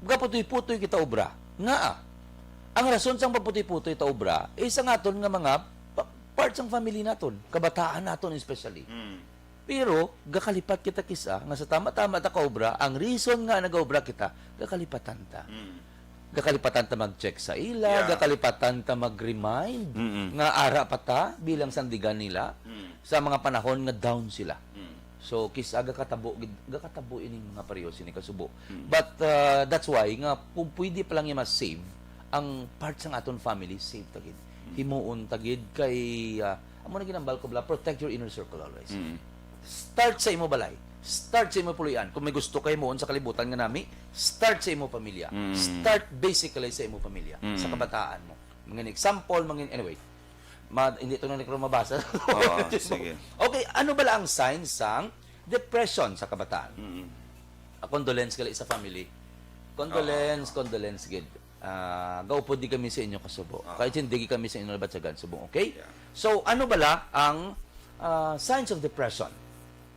gaputoy-putoy kita obra. Nga, ah, ang rason sang pagputoy-putoy ta obra, is ang aton nga mga pa-, part sang family naton, kabataan naton especially. Mm. Pero gakalipat kita kisa nga sa tama-tama ta kaobra, ang reason nga nagaobra kita, gakalipatan ta. Mm. Gakalipatan ta mag-check sa ila, Yeah. gakalipatan ta mag-remind Mm-mm. nga ara pa ta bilang sandigan nila Mm. sa mga panahon nga down sila. Mm. So, kisa gakatabo gid, gakatabo ining mga pareho sini kasubo. Mm. But, uh, that's why nga kung pwede pa lang niya ma-save, ang part sang aton family, save ta gid. Mm. Himuon ta gid kay, uh, amo na ginambal ko bala, protect your inner circle always. Mm. Start sa imo balay. Start sa imo puloy-an. Kung may gusto ka himuon sa kalibutan nga nami, start sa imo pamilya. Mm. Start basically sa imo pamilya, Mm. sa kabataan mo. Mga example, mga, anyway. Ma-, hindi to na ni mabasa. Oo, sige. Okay, ano bala ang signs sang depression sa kabataan? Mm. A condolence gali sa family. Condolence, Oo. condolence gid. Ah, gaupod di kami sa inyo kasubo. Oo. Kahit hindi kami sa inyo nabatyagan subong, okay? Yeah. So, ano bala ang, ah, signs of depression?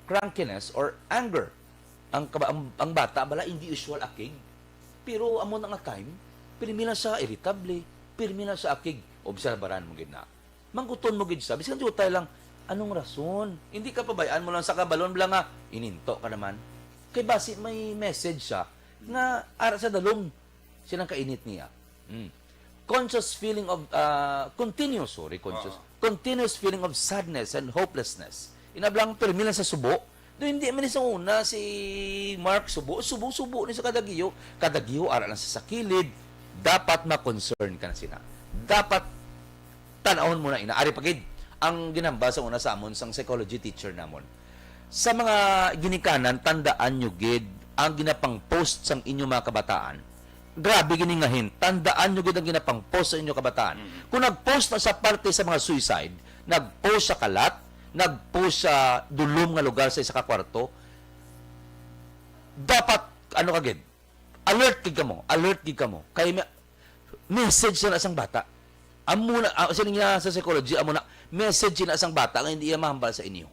Crankiness or anger. Ang kaba-, ang, ang bata bala hindi usual akig. Pero amo na nga time, pirmi lang siya irritable, pirmi lang siya akig. Obserbaran mo gid na. Mangkuton mo gid siya, bisan diutay lang, "Anong rason?" Hindi ka pabayaan mo lang sa kabalon bala nga, "Ininto ka naman." Kay basi may message siya nga ara sa dalom siya nang kainit niya. Mm. Conscious feeling of, ah, continuous, sorry, conscious, Oo. continuous feeling of sadness and hopelessness. Inablang pirmi lang sa subo. Do hindi man sa una si Mark subo, subo-subo ni sa kada giyo. Kada giyo, ara lang sa sakilid. Dapat ma-concern ka na sina. Dapat tan-awon mo na ina. Ari pa gid ang ginhambal sa una sa amon sang psychology teacher namon. Sa mga ginikanan, tandaan nyo gid ang ginapang-post sang inyo mga kabataan. Grabe gini nga hint. Tandaan nyo gid ang ginapang-post sa inyo kabataan. Mm. Kung nag-post na sa parte sa mga suicide, nag-post sa kalat, nag-post sa dulom nga lugar sa isa ka kwarto, dapat, ano ka gid, Alert gid kamo, alert gid kamo. Kay may message na sang bata. Amo na, ah, siling niya sa psychology, amo na, message na sang bata nga hindi iya mahambal sa inyo.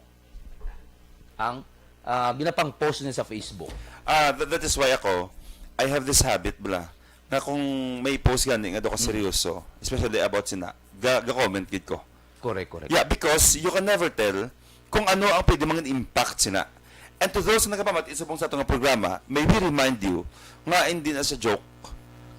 Ang, ah, ginapang-post niya sa Facebook. Ah, th- that is why ako, I have this habit, bala, nga kung may post gani nga do ka seryoso, especially about sina, ga, ga-comment gid ko. Correct, correct. Yeah, because you can never tell kung ano ang pwede mangin impact sina. And to those na nakapamati subong sa atong programa, may we remind you nga hindi na sa joke.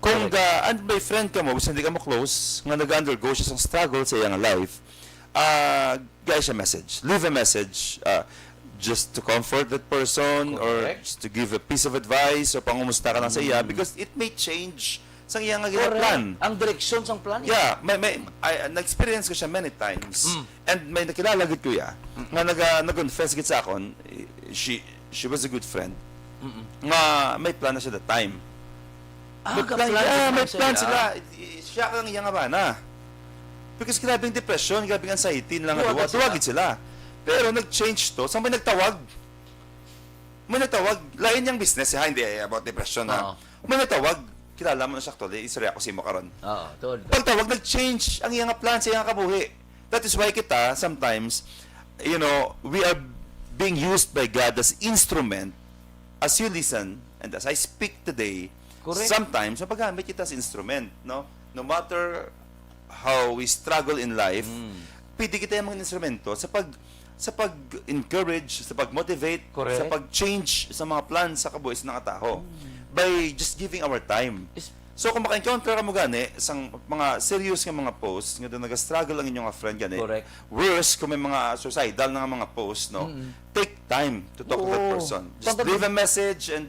Kung Correct. ga, and may friend ka mo, bisan di ka mo close, nga nag-undergo siya sa struggle sa iyang life, ah, gaya siya message. Leave a message, ah, just to comfort that person or Correct. just to give a piece of advice or pangumusta ka lang sa iya because it may change sa iya nga ginaplan. Ang direksyon sang plan. Yeah, may, may, I, na-experience ko siya many times. Mm. And may nakilala gid ko ya, nga naga, nag-confess gid sa akon, eh, she, she was a good friend. Nga may plan na siya that time. Ah, May plan, ka-plan yeah, gid may man plan sila. sila. I- Siya kang iya nga bana. Because grabing depression, grabing anxiety lang nga Duwag duwa. sila. Duwag gid sila. Pero nag-change to. Sa may nagtawag, may nagtawag, lain yang business, ha, hindi eh, about depression, ha. Oo. May nagtawag, kilala mo na siya actually, istorya ko sa imo karon. Oo, tuod. Pagtawag, nag-change ang iyang plan sa iyang kabuhi. That is why kita, sometimes, you know, we are being used by God as instrument. As you listen, and as I speak today, Correct. sometimes, mapagamit kita as instrument, no? No matter how we struggle in life, Mm. pwede kita yung mga instrumento sa pag sa pag-encourage, sa pag-motivate, Correct. sa pag-change sa mga plan sa kabuhi sa mga tao by just giving our time. Is- So kung maka-encounter ka mo gani sang mga serious nga mga post nga doon nag-struggle ang inyong friend gani, Correct. Worse kung may mga suicidal na nga mga post, no? Take time to talk to that Oo. person. Just Pag- leave a message and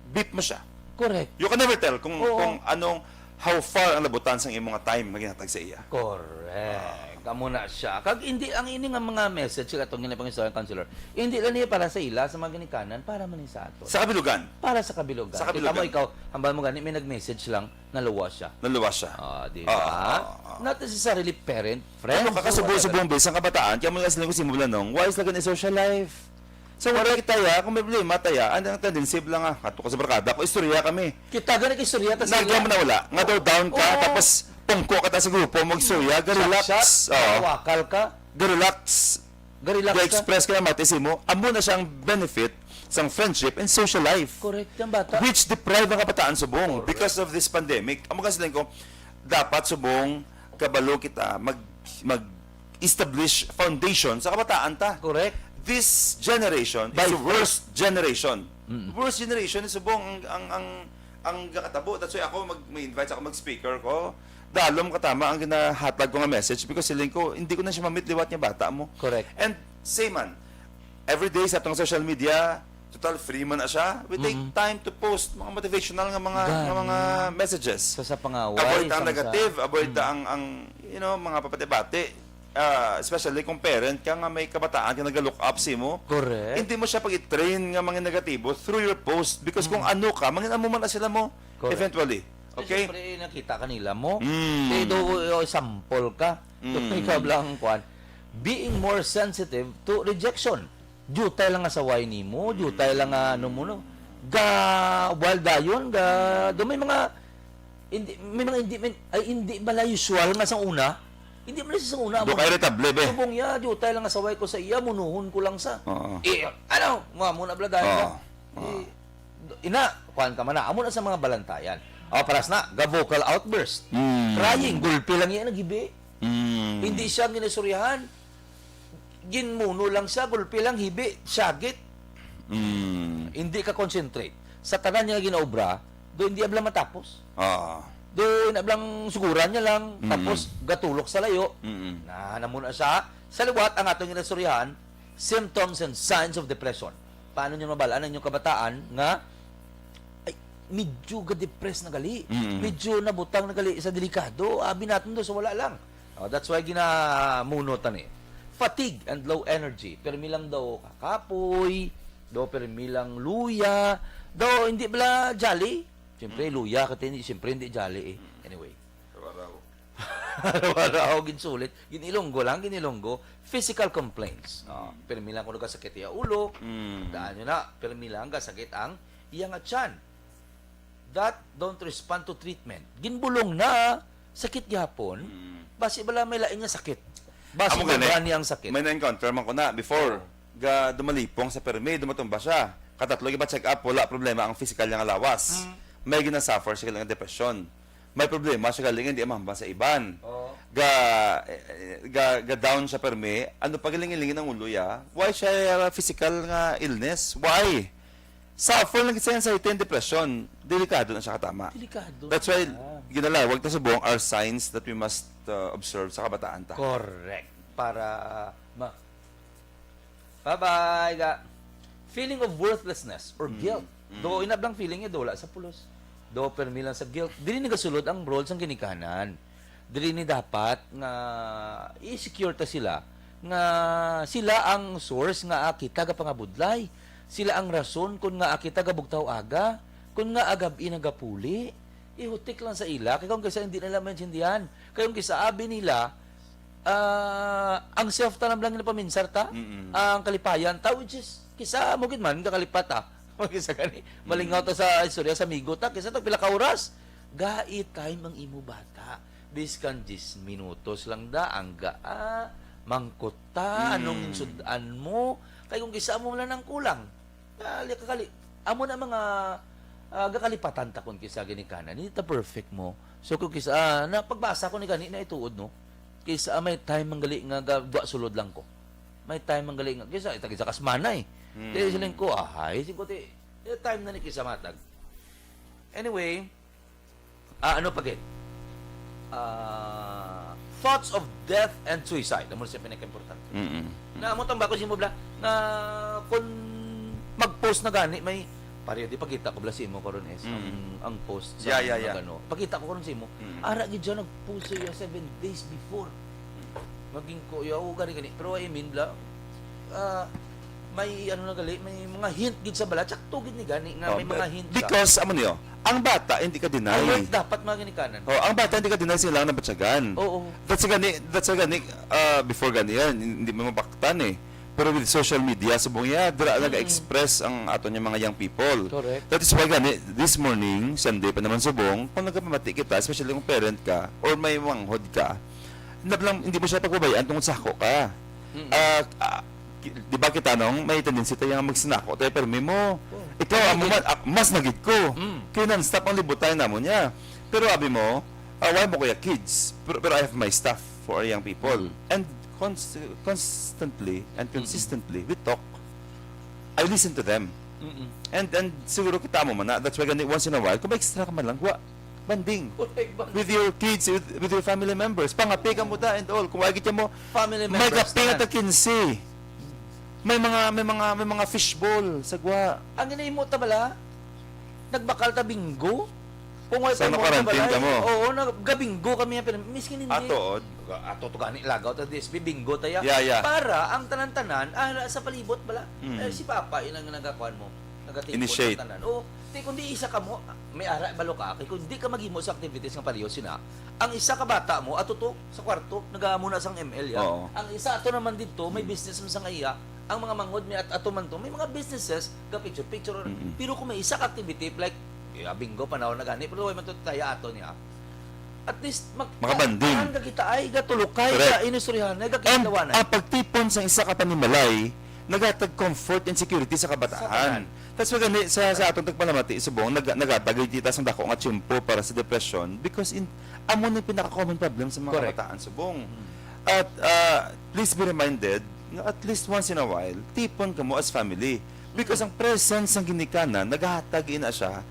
beep mo siya. Correct. You can never tell kung Oo. kung anong, how far ang labutan sang imong time nga ginhatag sa iya. Correct. Amo na siya. Kag hindi ang ini nga mga message sa atong ginapang-istorya, counselor. Hindi lang niya para sa ila sa mga ginikanan, para man sa ato. Sa kabilugan, Para sa kabilugan. Sa Kita mo kabilugan. ikaw, hambal mo gani may nag-message lang, naluwas siya. Naluwas siya. Ah, di Oo, ba? oo, oo. Not necessarily parent, friend. Ano ka, kasubo-subong base ang kabataan, kaya mo nga sila ko simulan nung, why is like an social life? So, wala kita ya, kung may problema tayo, ano ang tendency lang ah, ato ka sa barkada, ko istorya kami. Kita gani kay istorya ta sila. Nagyam na wala, nga daw down ka, Oo. Tapos pungko ka ta sa grupo, mag-istorya, ga-relax. Shot, Oo. Wakal ka. Ga-relax. Ga-relax ka. Ga-express ka na mati mo. Amo na siyang benefit sang friendship and social life. Correct, yung bata. Which deprive ang kabataan subong Correct. Because of this pandemic. Amo kasi ko, dapat subong kabalo kita mag mag-establish foundation sa kabataan ta. Correct. This generation By is the force. Worst generation. Mm. Worst generation is subong ang ang ang ang ginatabo. That's why ako mag may invite ako mag-speaker ko. Dalom katama ang ginahatag ko nga message because siling ko hindi ko na siya mamit liwat nga bata mo. Correct. And say man, every day sa atong social media, total free man na siya. We take Mm. Time to post mga motivational nga mga Gani. nga mga messages. Sa, sa pangaway, Avoid ang sa, negative, sa- avoid Mm. ang ang you know mga papati-bati. Ah, especially kung parent ka nga may kabataan ka nag-look up sa imo. Correct. Hindi mo siya pag-train nga mga negatibo through your post because kung ano ka, mangin amo man na sila mo Correct. Eventually. So, Okay? Siyempre, nakita ka nila mo. Mm. Kaya do, o, sample ka. Mm. Ikaw lang, kwan. Being more sensitive to rejection. Diutay lang nga saway nimo, diutay lang nga ano mo, no? Ga, wild dayon, ga, do may mga, hindi, may mga hindi, may, ay, hindi bala usual nga sa una. Hindi man sa una. Do ka irritable, be. Subong ya, diutay lang nga saway ko sa iya, munuhon ko lang sa. Oo. Eh, ano? Mga muna bala dahil Oo. ka. Oo. Eh, ina, kuan ka man na. Amo na sa mga balantayan. O, paras na, ga vocal outburst. Mm. Crying, gulpi lang yan, nagibi. Mm. Hindi siya ginasuryahan. Ginmuno lang siya, gulpi lang, hibi, syagit. Mm. Hindi ka concentrate. Sa tanan niya ginaobra, do hindi abla matapos. Ah. Do inablang suguran niya lang, Mm. tapos gatulok sa layo. Mm. Na, namo na siya. Sa liwat, ang atong ginasuryahan, symptoms and signs of depression. Paano niyo mabalaan ang inyong kabataan nga ay, medyo ga-depress na gali, Mm. medyo nabutang na gali sa delikado, abi natin do sa wala lang. Oh, that's why ginamuno ta ni. Fatigue and low energy. Permi lang daw kakapoy, daw permi lang luya, daw hindi bala jolly. Siyempre, luya ka hindi, siyempre hindi jolly eh. Anyway. Wala ako ginsulit. Ginilonggo lang, ginilonggo. Physical complaints. No? Permi lang kung nagkasakit iya ulo. Mm. Daan nyo na, permi lang kasakit ang iya nga tiyan. that don't respond to treatment. Ginbulong na, sakit gihapon. Mm. Basi bala may lain nga sakit. Basi Amo gani, sobra niya ang sakit. May na-encounter man ko na before. Oo. Ga dumalipong sa permi, dumatumba siya. Katatlo, gipa-check up, wala problema ang physical niya nga lawas. Mm. May ginasuffer siya nga depression. May problema siya galing hindi mahambal sa iban. Oo. Ga, eh, ga, ga down siya permi, ano pa giling-ilingin ang ulo ya? Why siya physical nga illness? Why? Suffer lang sa anxiety and depression. Delikado na siya katama. Delikado That's why, na. Ginalawag ta subong are signs that we must, uh, observe sa kabataan ta. Correct. Para, uh, ma-, bye-bye, ga. Feeling of worthlessness or Mm, guilt. Mm. Do inablang feeling niya, do wala sa pulos. Do permi lang sa guilt. Dili nagasulod ang role sang ginikanan. Dili ni dapat nga i-secure ta sila nga sila ang source nga kita gapangabudlay. Sila ang rason kun nga kita gabugtaw aga, kun nga agab-i nagapuli. Ihutik lang sa ila, kay kung kisa hindi nila maintindihan. Kay kung kisa abi nila, ah, ang self ta lang ginapaminsar ta, Mm-mm. ang kalipayan ta, which is, kisa mo gid man, kakalipat ta. Kung kisa gani, malingaw Mm. ta sa istorya sa amigo ta, kisa tag pila ka oras. Ga-i-time ang imo bata. Biskan diyes minutos lang da, ang ga-, ah, mangkot ta, anong Mm. sud-an mo? Kay kung kisa mo lang ang kulang. Kali, kakali. Amo na mga, ah, gakalipatan ta kun kisa ginikanan. Hindi ta perfect mo. So, kung kisa, ah, na pagbasa ko ni gani na ituod, no? Kisa, ah, may time man gali nga ga-, dwa sulod lang ko. May time man gali nga, kisa, itag isa ka semana eh. Mm. Kaya siling ko, ahay, siling ko, ti, eh, time na ni kisa matag. Anyway, ah, ano pa gid? Ah, thoughts of death and suicide. Amo siya pinaka-importante. Mm-mm. Na amo tang bako simo bla, na kung mag-post na gani, may, pare, di pakita ko bla simo karon is, ang, Mm. ang post sa Yeah, yeah, mga yeah. ano. Pakita ko karon simo. Mm. Ara gid siya nag-post siya seven days before. Maging ko, yaw, gani, gani. Pero I mean, bla, ah, may ano na gali, may mga hint gid sa bala. Tsakto gid ni gani nga Oh, may mga be-, hint siya. because, amo niyo, ang bata, hindi ka deny. Alert dapat mga ginikanan. Oh, ang bata, hindi ka deny sila ang nabatyagan. Oo. That's gani, that's gani, ah, before gani yan, hindi mo mabaktan eh. Pero with social media, subong niya, dira Mm. nag-express ang ato niya mga young people. Correct. That is why gani, this morning, Sunday pa naman subong, kung nagkapamati kita, especially kung parent ka, or may manghod ka, nablang, hindi mo siya pagbabayaan tungod sa ako ka. Mm. Ah, ah, ki-, di ba kita nung may tendency tayo nga magsinako tayo, pero mo, Oh. ikaw, amo Nagid. man, ah, mas nagid ko. Mm. Kaya non-stop ang libutay namon niya. Pero abi mo, ah, why mo kuya kids? Pero, pero I have my staff for our young people. Mm. And cons-, constantly and Mm. consistently, we talk. I listen to them. Mm-mm. And, and siguro kita mo man na, that's why gani once in a while, kung may extra ka man lang, wa, bonding Correct, bonding. with your kids, with, with your family members. Pangapi ka mo da and all. Kung wagit mo, Family may members kape nga naman. ta kinse. May mga, may mga, may mga fishball, sagwa. Ang ginahimo ta bala, nagbakal ta bingo. Kung wala Sa tayong mga nakarantin balay, ka mo? Oo, nag-, gabinggo kami, pero miskin hindi. Ato, od. Ato to gani, lagaw ta D S P, bingo ta ya. Yeah, yeah. Para ang tanan-tanan, ah, sa palibot bala. Mm. Eh, si Papa, yun ang nagakuan mo. Nagatimpon Initiate. Ang tanan. Oo, ti, kundi isa ka mo, may ara, balo ka, kay kung di ka maghimo sa activities nga pareho sina, ang isa ka bata mo, ato to, sa kwarto, nagamuna sang M L ya. Oo. Ang isa ato naman dito, may Mm. business man sa nga iya, ang mga manghod, may at-, ato man to, may mga businesses, ga picture-picture. Mm-mm. Pero kung may isa ka activity, like, eh, bingo, panahon na gani, pero way man to taya ato niya. At least, mag-, Makabanding. Tahan ka kita ay, gatulukay, Correct. Ka inistoryahan, And nagakikalawanan. Ang pagtipon sa isa ka panimalay, naghatag comfort and security sa kabataan. Sa tanan. That's why gani, sa, sa atong tagpalamati, subong, nag-, naghatag kita sa dako nga tiyempo para sa depression because in, amo ni pinaka-common problem sa mga Correct. Kabataan, subong. Mm. At, ah, please be reminded, nga at least once in a while, tipon kamo as family. Because Mm. ang presence sang ginikanan, nagahatag ina siya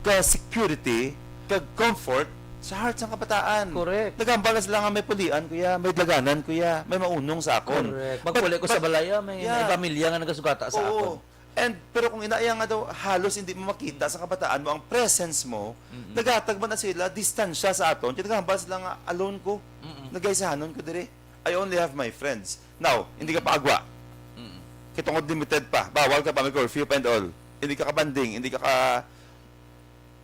ka security, ka comfort sa heart sang kabataan. Correct. Nagambal na sila nga may pulian, kuya, may daganan, kuya, may maunong sa akon. Correct. But, Magpuli ko sa but, balaya, may, yeah. May pamilya nga nagasugata sa Oo. Akon. And, pero kung ina iya nga daw, halos hindi mo makita sa kabataan mo ang presence mo, Mm-mm. naghatag man na sila, distansya sa aton, kaya nagahambal sila nga, "Alone ko, Mm-mm. nagaisahanon ko diri. I only have my friends." Now, hindi ka paagwa. Mm-mm. Kay tungod limited pa, bawal ka pa, may curfew pa and all. Hindi ka kabanding, hindi ka ka,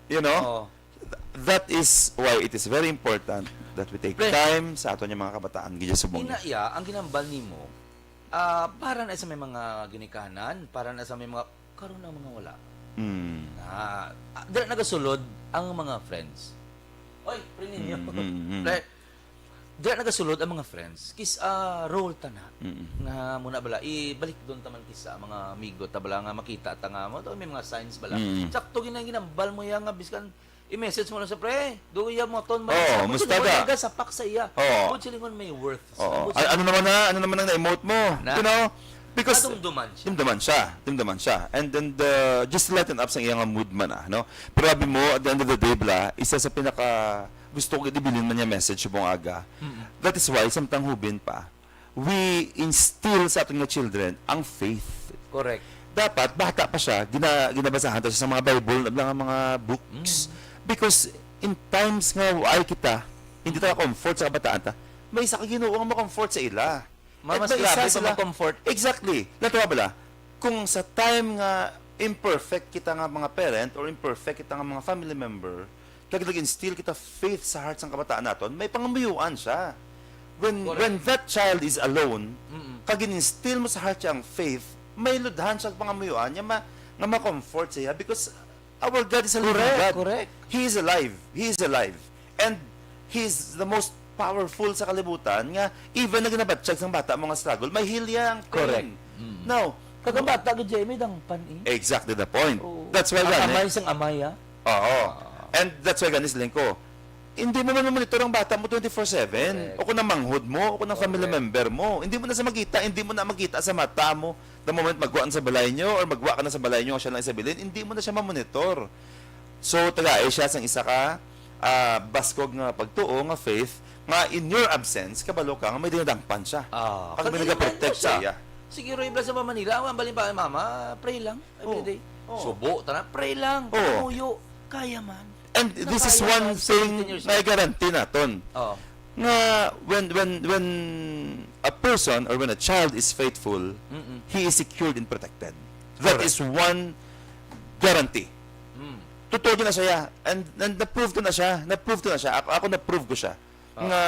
you know? Oo. Th-, that is why it is very important that we take Pre- time sa aton yung mga kabataan. Gidya subong Ina niya. Iya, ang ginambal nimo, ah, para na sa may mga ginikanan, para na sa may mga, karon ang mga wala. Mm. Ah, ah, dira nagasulod ang mga friends. Oy, pre ninyo. Mm, mm, mm. Pre, dira nagasulod ang mga friends. Kis, ah, role ta na. Mm. Nga muna bala, ibalik doon taman kisa mga amigo ta bala nga makita ta nga mo, to, may mga signs bala. Mm. Sakto gina-, ginambal mo yan nga, biskan i-message mo lang sa pre, duya mo ton mo. Oo, musta ka? Gasapak sa iya. Oo. Bukod silingon may worth. Oo. Bukod silingon ano naman na, ano naman ang na-emote mo? Na? You know? Because dumduman siya. Dumduman siya. Dumduman siya. And then, the, just to lighten up sa iyang mood man, ah, no? Pero abi mo, at the end of the day, bla, isa sa pinaka gusto ko ibilin man niya message subong aga. Mm. That is why, samtang hubin pa, we instill sa aton nga children ang faith. Correct. Dapat, bata pa siya, gina-, ginabasahan ta siya sa mga Bible, nga mga books. Mm. Because in times nga waay kita, hindi ta comfort sa kabataan ta, may isa ka Ginoo nga ma-comfort sa ila. Ma-, mas grabe pa sila ma-comfort. Exactly. Natuwa bala, kung sa time nga imperfect kita nga mga parent or imperfect kita nga mga family member, kag nag-instill kita faith sa heart sang kabataan naton, may pangamuyuan siya. When, correct, when that child is alone, mm-mm, kag in-instill mo sa heart siya ang faith, may ludhan siya pangamuyuan niya ma-, nga ma-comfort siya because our God is a living God. Correct, correct. He is alive. He is alive. And He is the most powerful sa kalibutan nga even na ginabatyag sang bata mo nga struggle, may heal niya ang pain. Correct. Mm. Now, kag ang bata gid, Jay, may dangpan, eh. Exactly the point. Oo. That's why ang gani, amay sang amay, ah. Oo. Ah. And that's why gani, siling ko, hindi mo man monitor ang bata mo twenty-four seven. Correct. O kung ang manghod mo, o kung ang family member mo. Correct. Hindi mo na siya makita, hindi mo na makita sa mata mo. The moment magwa na sa balay nyo or magwa ka na sa balay nyo, siya lang isabilin, hindi mo na siya mamonitor. So, tagai siya sang isa ka, ah, baskog nga pagtuo, nga faith, nga in your absence, kabalo ka nga may dinadangpan siya. Ah, kag may nagaprotect sa iya. Sige, Roy, sa Manila, ang balin ba, mama, pray lang every day. Oh. Subo, tana, pray lang. Oh. Pangamuyo, kaya man. And this is one thing na i-guarantee naton. Oh. Nga when, when, when a person or when a child is faithful, mm-mm, he is secured and protected. That is one guarantee. Mm. Totoo na siya. And, and na-prove to na siya. Na-prove to na siya. Ako, ako na-prove ko siya. Ah. Nga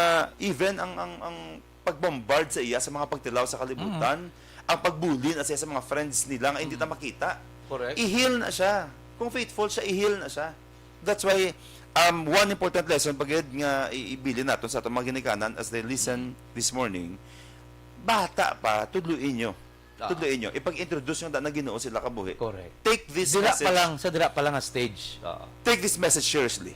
even ang, ang, ang pagbombard sa iya sa mga pagtilaw sa kalibutan, mm, ang pagbuli na siya sa mga friends nila nga hindi ta makita. Correct. I-heal na siya. Kung faithful siya, i-heal na siya. That's why, um, one important lesson pa gid nga i-, ibilin naton sa atong mga ginikanan as they listen this morning, bata pa, tudluin nyo. Ah. Tudluin nyo. Ipag-introduce nyo na Ginoo sila kabuhi. Correct. Take this message. Dira pa lang, sa dira pa lang nga stage. Ah. Take this message seriously.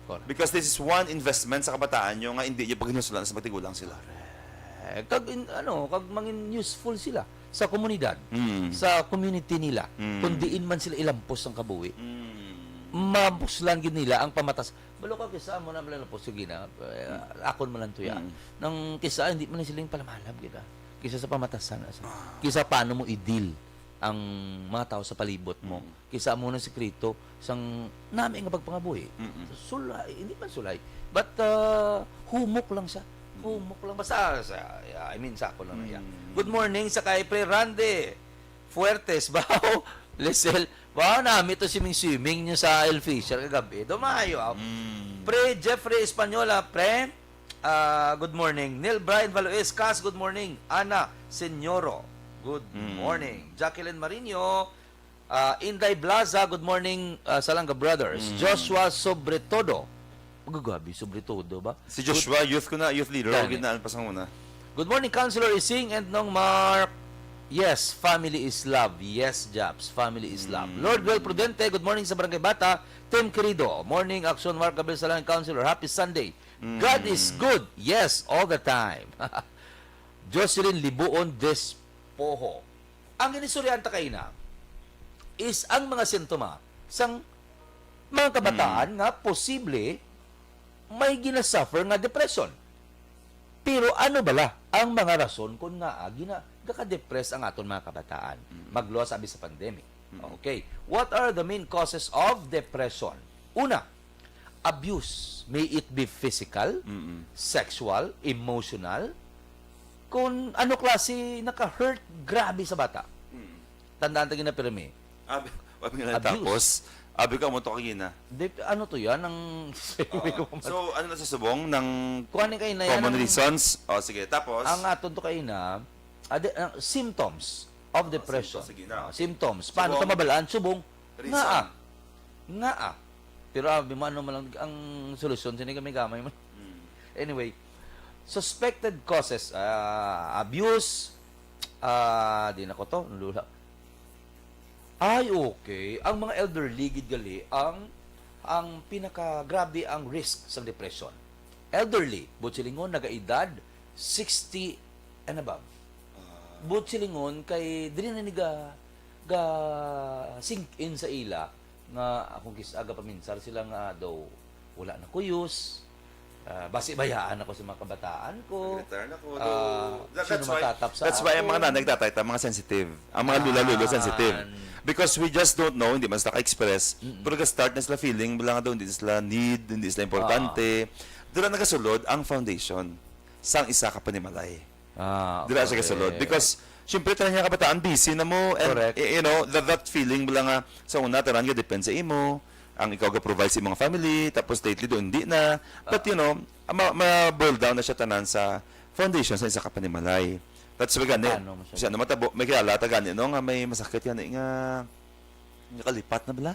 Correct. Because this is one investment sa kabataan nyo nga hindi nyo paghinusulan sa magtigulang sila. Correct. Kag in-, ano, kag mangin useful sila sa komunidad, mm, sa community nila, mm, kung diin man sila ilampos ang kabuhi. Mm. Mapuslan gid nila ang pamatas. Balo ka, kisa mo na lang po, sige na, eh, mm, akon man lang to ya. Mm. Nang kisa, hindi man sila yung palamalab kita. Kisa sa pamatasan, asa. Ah. Kisa paano mo i-deal ang mga tao sa palibot mo. Mm. Kisa mo na sikreto sang nami nga pagpangabuhi. Mm-mm. Sulay, hindi man sulay. But, uh, humok lang siya. Mm. Humok lang. Basta, sa, I mean, sa ako lang na yan. Mm. Good morning sa kay Pre Randy Fuertes. Bao, Lisel. Bao, nami to swimming-swimming nyo sa El Fisher kagabi. Dumayo, ah. Mm. Pre Jeffrey Española, pre. Ah, good morning. Neil Brian Valois, Kas, good morning. Ana Senyoro, good morning. Mm. Jacqueline Marino, ah, Inday Blaza, good morning, ah, Salanga Brothers. Mm. Joshua Sobretodo. Magagabi, Sobretodo ba? Si Joshua, youth ko na, youth leader. Gani. Gid na, pasang una. Good morning, Councilor Ising and Nong Mark. Yes, family is love. Yes, Japs, family is love. Mm. Lord Well Prudente, good morning sa Barangay Bata. Team Querido, morning, Action Mark Gabriel Salanga, Councilor. Happy Sunday. Mm. God is good. Yes, all the time. Jocelyn Libuon Despojo. Ang inistoryahan ta kaina is ang mga sintoma sang mga kabataan, mm, nga posible may ginasuffer nga depression. Pero ano bala ang mga rason kon ngaa gina-, gaka-depress ang aton mga kabataan? Mm. Magluwas abi sa pandemic. Mm. Okay. What are the main causes of depression? Una, abuse, may it be physical, mm-mm, sexual, emotional, kung ano klase naka-hurt grabe sa bata. Mm. Tandaan ta gina pirmi. Abi, abi nga abuse. Tapos, abi ka mo to kagina. Di, ano to yan? Ang Oo. So, ano na sa subong ng kuan ni kaina yan, common ang reasons? Oh, sige. Tapos? Ang aton to kaina, adi, ang symptoms of depression. Symptoms, sige na. Ah, symptoms. Paano ta mabalaan? Subong. Subong, Reason. Ngaa? Ngaa? Pero abi mo, ano man lang ang solusyon, sini gamay-gamay man. Mm. Anyway, suspected causes, ah, abuse, ah, di na ko to, nalula. Ay, okay. Ang mga elderly, gid gali, ang, ang pinakagrabe ang risk sa depression. Elderly, buot silingon, nagaedad, sixty and above. Ah. Buot silingon, kay dili na ni ga, ga sink in sa ila nga akong kis-, aga paminsar sila nga daw wala na kuyos. Ah, basi bayaan ako sa mga kabataan ko. Nag-retire na ko, Ah, though, that, sino that's why, matatap sa that's why ang mga akon? Nanay, tatay, ta, mga sensitive. Ang mga lula, lolo, sensitive. Yan. Because we just don't know, hindi man sila ka-express. Mm-mm. Pero ga-start na sila feeling, wala nga daw, hindi sila need, hindi sila importante. Ah. Dira nagasulod ang foundation sang isa ka panimalay. Ah, Dira siya gasulod. Correct. Because, syempre, tanan niya kabataan, busy na mo. And, Correct. y-, you know, that, that feeling mo lang nga, sa una, tanan nga depend sa imo, ang ikaw ga-provide sa imong family, tapos lately doon, hindi na. But, Ah. you know, ma-, ma-boil down na siya tanan sa foundation sa isa ka panimalay. That's why gani, Ano mo siya? siya na matabo, may kilala ta gani, no, nga may masakit gani nga, nakalipat na bala?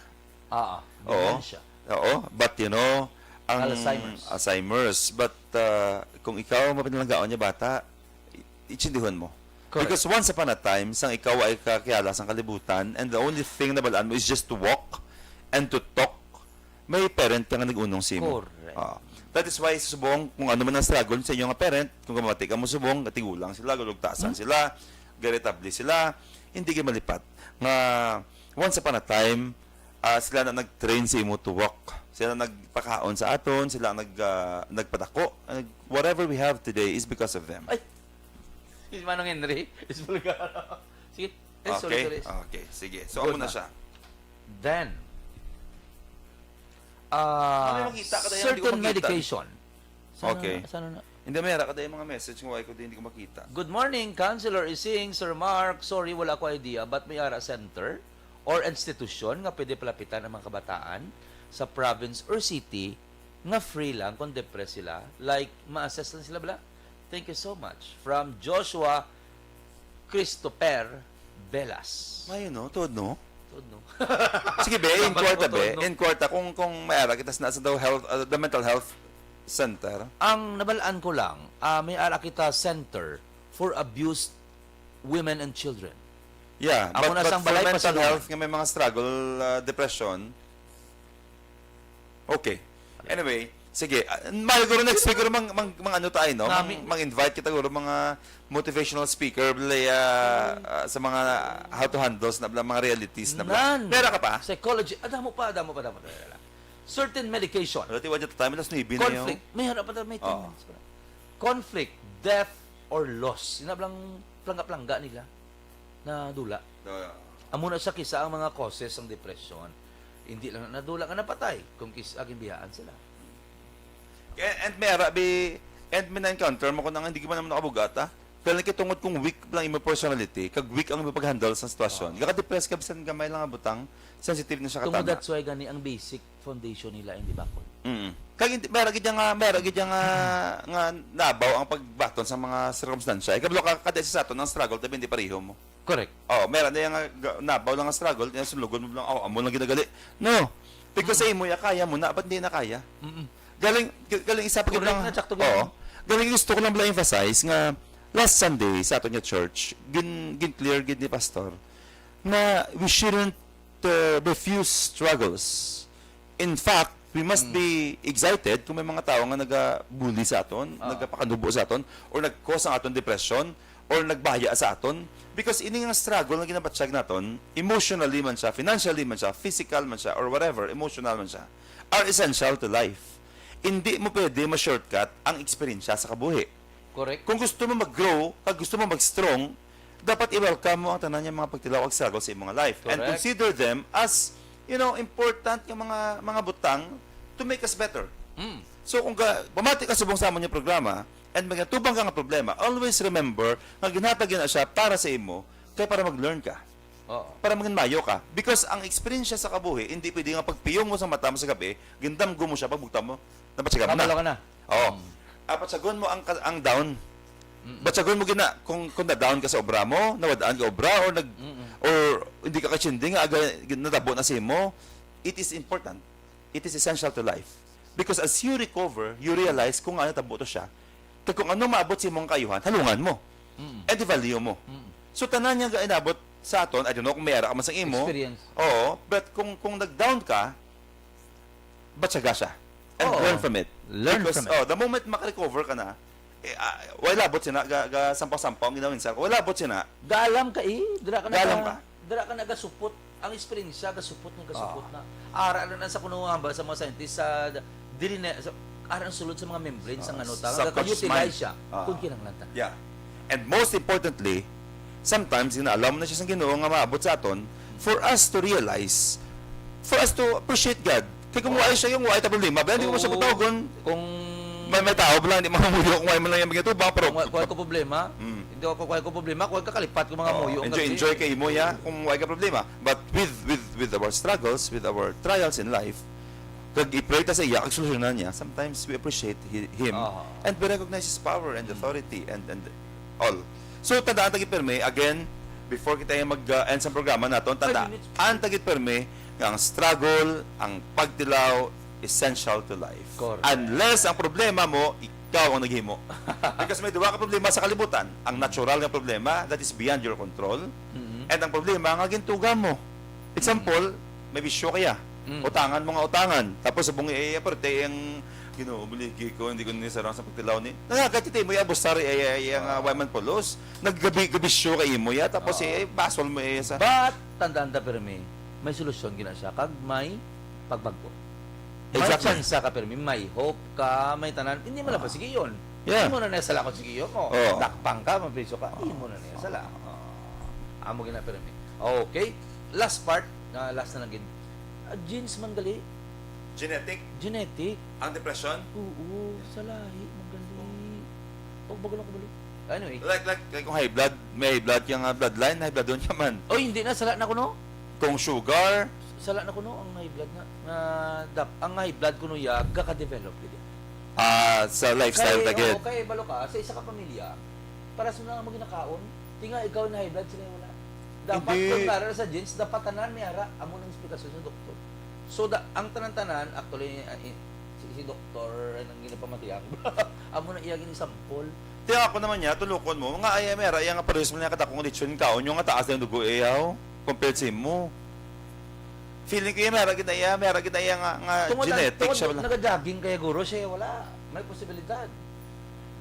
Ah, ah. Oo. Dementia. Oo, but, you know, ang Alzheimer's. Alzheimer's. But, uh, kung ikaw mapinalanggaon niya bata, i-, itsindihon mo. Correct. Because once upon a time, sang ikaw ay kakilala sang kalibutan, and the only thing na balaan mo is just to walk and to talk, may parent ka nga nag-unong sa imo. Correct. Ah. That is why, subong, kung ano man ang struggle sa inyo nga parent, kung gamati ka mo subong, tigulang sila, galugtasan Hmm? sila, garitable sila, hindi ka malipat. Nga, once upon a time, ah, sila na nag-train sa imo to walk. Sila nagpakaon sa aton, sila nag, ah, nagpadako. Nag-, whatever we have today is because of them. Ay! Si Manong Henry Espulgaro. Sige. Eh, sorry, Okay, sorry. okay, sige. So, Good amo na na. siya. Then, ah, Ano yung makita ka, Dayan? Hindi ko certain makita. medication. Sana Okay. na, sana na. Hindi, may ara ka, Dayan, mga message nga wala ko, hindi ko makita. Good morning, Counselor Ising, Sir Mark. Sorry, wala ko idea, but may ara center or institusyon nga pwede palapitan ang mga kabataan sa province or city nga free lang kung depressed sila? Like, ma-assess lang sila bala? Thank you so much. From Joshua Christopher Velas. May, no? Tuod, no? Tuod, no? Sige, be, in Dapat kwarta, mo tuod, be. no? In kwarta, kung, kung may ara kita sa, sa daw health, uh, the mental health center. Ang nabalaan ko lang, ah, may ara kita center for abused women and children. Yeah, Amo but, na but sang for balay, mental pasidungan. health nga may mga struggle, uh, depression, okay. Anyway, sige, uh, may guro next week, guro mang, mang, mang ano tayo, no? Mang, Nami. mang invite kita, guro mga motivational speaker, bala, uh, uh, sa mga how to handle na bala, mga realities na bala. Nan. May ara ka pa? Psychology. Ah, damo pa, damo pa, damo pa. Certain medication. Wala, tiwa dyan, time, alas nuebe na yun. Conflict. May harap pa, may ten Oo. minutes pa. Conflict, death, or loss. Yun na bala plangga-plangga nila na dula. Oo. Amo na sa kisa ang mga causes sang depression. Hindi lang nadula nga napatay, kung kis-, ginbiyaan sila. And, and may ara, bi-, and may na-encounter mo ko na nga, hindi ka man naman nakabugata. Kaya lang kay tungod kung weak lang imo personality, kag weak ang imo pag-handle sa sitwasyon. Oo. Gaka-depress ka, bisan gamay lang nga butang, sensitive na siya Tungod katana. That's why gani ang basic foundation nila hindi bakod. Mm. Kag hindi, may ra gid nga, may ra gid nga, nga nabaw ang pagbaton sa mga sirkumstansya. Ikabalo ka, kada isa sa aton ang struggle, tabi hindi pareho mo. Correct. Oh, may ra na nga ga-, nabaw lang ang struggle, yung sulugon mo lang, "Oh, amo lang ginagali." No. Because Mm. sa imo, ya, kaya mo na, ba't hindi na kaya? Mm-mm. Galing, g-, galing isa pa gid Correct lang, na, sakto gid. Oo. Galing gusto ko lang lang emphasize nga last Sunday sa aton nga church, gin-, gin-clear gid ni Pastor na we shouldn't, uh, refuse struggles. In fact, we must Mm. be excited kung may mga tao nga naga-bully sa aton, Oo. nagapakanubo sa aton, or nag-cause ang aton depression, or nagbahaya sa aton. Because ini nga struggle nga ginabatyag naton, emotionally man siya, financially man siya, physical man siya, or whatever, emotional man siya, are essential to life. Hindi mo pwede ma-shortcut ang eksperyensya sa kabuhi. Correct. Kung gusto mo mag-grow, kag gusto mo mag-strong, dapat i-welcome mo ang tanan nga mga pagtilaw kag struggle sa imong life. And Correct. consider them as, you know, important nga mga, mga butang to make us better. Mm. So, kung ga-, pamati ka subong sa amon nga programa, and may gatubang ka nga problema, always remember nga ginhatag yun na siya para sa imo, kay para mag-learn ka. Oo. Para maging mayo ka. Because ang eksperyensya sa kabuhi, hindi pwede nga pagpiyong mo sa mata mo sa gabi, gindamgo mo siya, pagbugtaw mo, nabatyag mo na. Kabalo ka na. Oo. Mm. Ah, batyagon mo ang ka-, ang down. Mm-mm. Batyagon mo gina, kung, kung na-down ka sa obra mo, nawad-an ka obra, or nag-, Mm-mm. or hindi ka kachindi nga aga natabo na sa imo, it is important. It is essential to life. Because as you recover, you realize kung ano natabo to siya. Kag kung ano maabot sa imong kaayuhan, halungan mo. Mm. And i-value mo. Mm. So, tanan nga inabot sa aton, I don't know kung may ara ka man sang imo. Experience. Oo, but kung, kung nag-down ka, batyaga siya. And Oo. Learn from it. Learn Because, from it. Oh, the moment makarecover ka na, eh, ah, wala labot sina, ga, ga sampaw-sampaw ang ginawin sa ako. Wala labot sina. Gaalam ka, eh. Dira ka na Gaalam ka, ka. Dira ka na gasupot. Ang eksperyensya, gasupot nga gasupot Ah. na. Ara na, na sa kuno hamba sa mga scientist sa diri na sa ara ang sulod sa mga membrane sa Ah, ano ta, nga subconscious ka-utilize mind. siya Ah. kung kinahanglan ta. Yeah. And most importantly, sometimes, ginaalam na siya sa Ginoo nga maabot sa aton for us to realize, for us to appreciate God. Kay kung Oo. wala siya, yung wala ta problema, ba, hindi mo siya Oo. butawagon. Kung May, may tao ba lang, hindi mamuyo kung wala man lang yung mga tubang, pero Kung wa-, kung wala ko problema, Mm. hindi ako, kung wala ko problema, kung wala ka kalipat ko mga Oo, muyo ang enjoy, gabi. enjoy kay imo, ya, kung wala ka problema. But with, with, with our struggles, with our trials in life, kag i-pray ta sa iya, kag solusyonan niya, sometimes we appreciate hi-, him, Aha. and we recognize his power and Mm. authority and, and all. So, tandaan ta gid pirmi, again, before kita mag, uh, end sa programa naton, Five tandaan minutes. ta gid pirmi nga ang struggle, ang pagtilaw, essential to life. Correct. Unless ang problema mo, ikaw ang naghimo. Because may duha ka problema sa kalibutan. Ang natural nga problema, that is beyond your control. Mm-hmm. And ang problema nga gintuga mo. Example, may bisyo kaya. Mm. Utangan mo nga utangan. Tapos subong iya, iya, parte ang, "Ginoo, buligi ko, hindi ko ni sarang sa pagtilaw ni." Nagakatiti mo iya, busari iya, iya, nga Ah. way man pulos. Naggabi, gabisyo kay imo iya. Tapos Ah. iya, basol mo iya sa But, tandaan ta, pirmi, may solusyon gina siya. Kag may pagbag-o. May Exactly. tsansa ka, pirmi. May hope ka, may tanan. Hindi mo lang Ah. pasigiyon. Yeah. Hindi mo na niya sala kung sigiyon mo. Oo. Dakpang ka, mapriso ka. Hindi mo na niya sala. Ah. Amo gina, pirmi. Okay. Last part, ah, last na lang gid. Ah, genes man gali. Genetic? Genetic. Ang depression? Oo, sa lahi man gali. Pagbago lang ko balo. Anyway. Like, like, like kung high blood, may high blood ka nga bloodline, high blood doon ka man. Oh, hindi na, sala na kuno. Kung sugar? Sala na kuno ang high blood nga, nga dap-, ang high blood kuno ya, gaka-develop gid ya. Ah, sa lifestyle Kay, ta gid. Oo, kay balo ka, sa isa ka pamilya, para sa mga mo ginakaon, tinga ikaw na high blood, sila wala. Dapat Hindi. kung nara sa genes, dapat tanan may ara, amo nang esplikasyon sa doktor. So, da-, ang tanan-tanan, actually, ah, i-, si, si doktor, ay nang ginapamatiang. Amo na iya gini-sample. Tiyan ako naman niya, tulukon mo, nga ay, may ara, iya nga parehas mo niya katakong lechon, kaon niyo nga taas na yung dugo, iyaw, compared sa imo. Feeling ko iya, may ara gid na iya, may ara gid na iya nga, nga Tungod na, genetic tungod siya, wala. Naga-jogging kaya, guro, siya, wala. May posibilidad.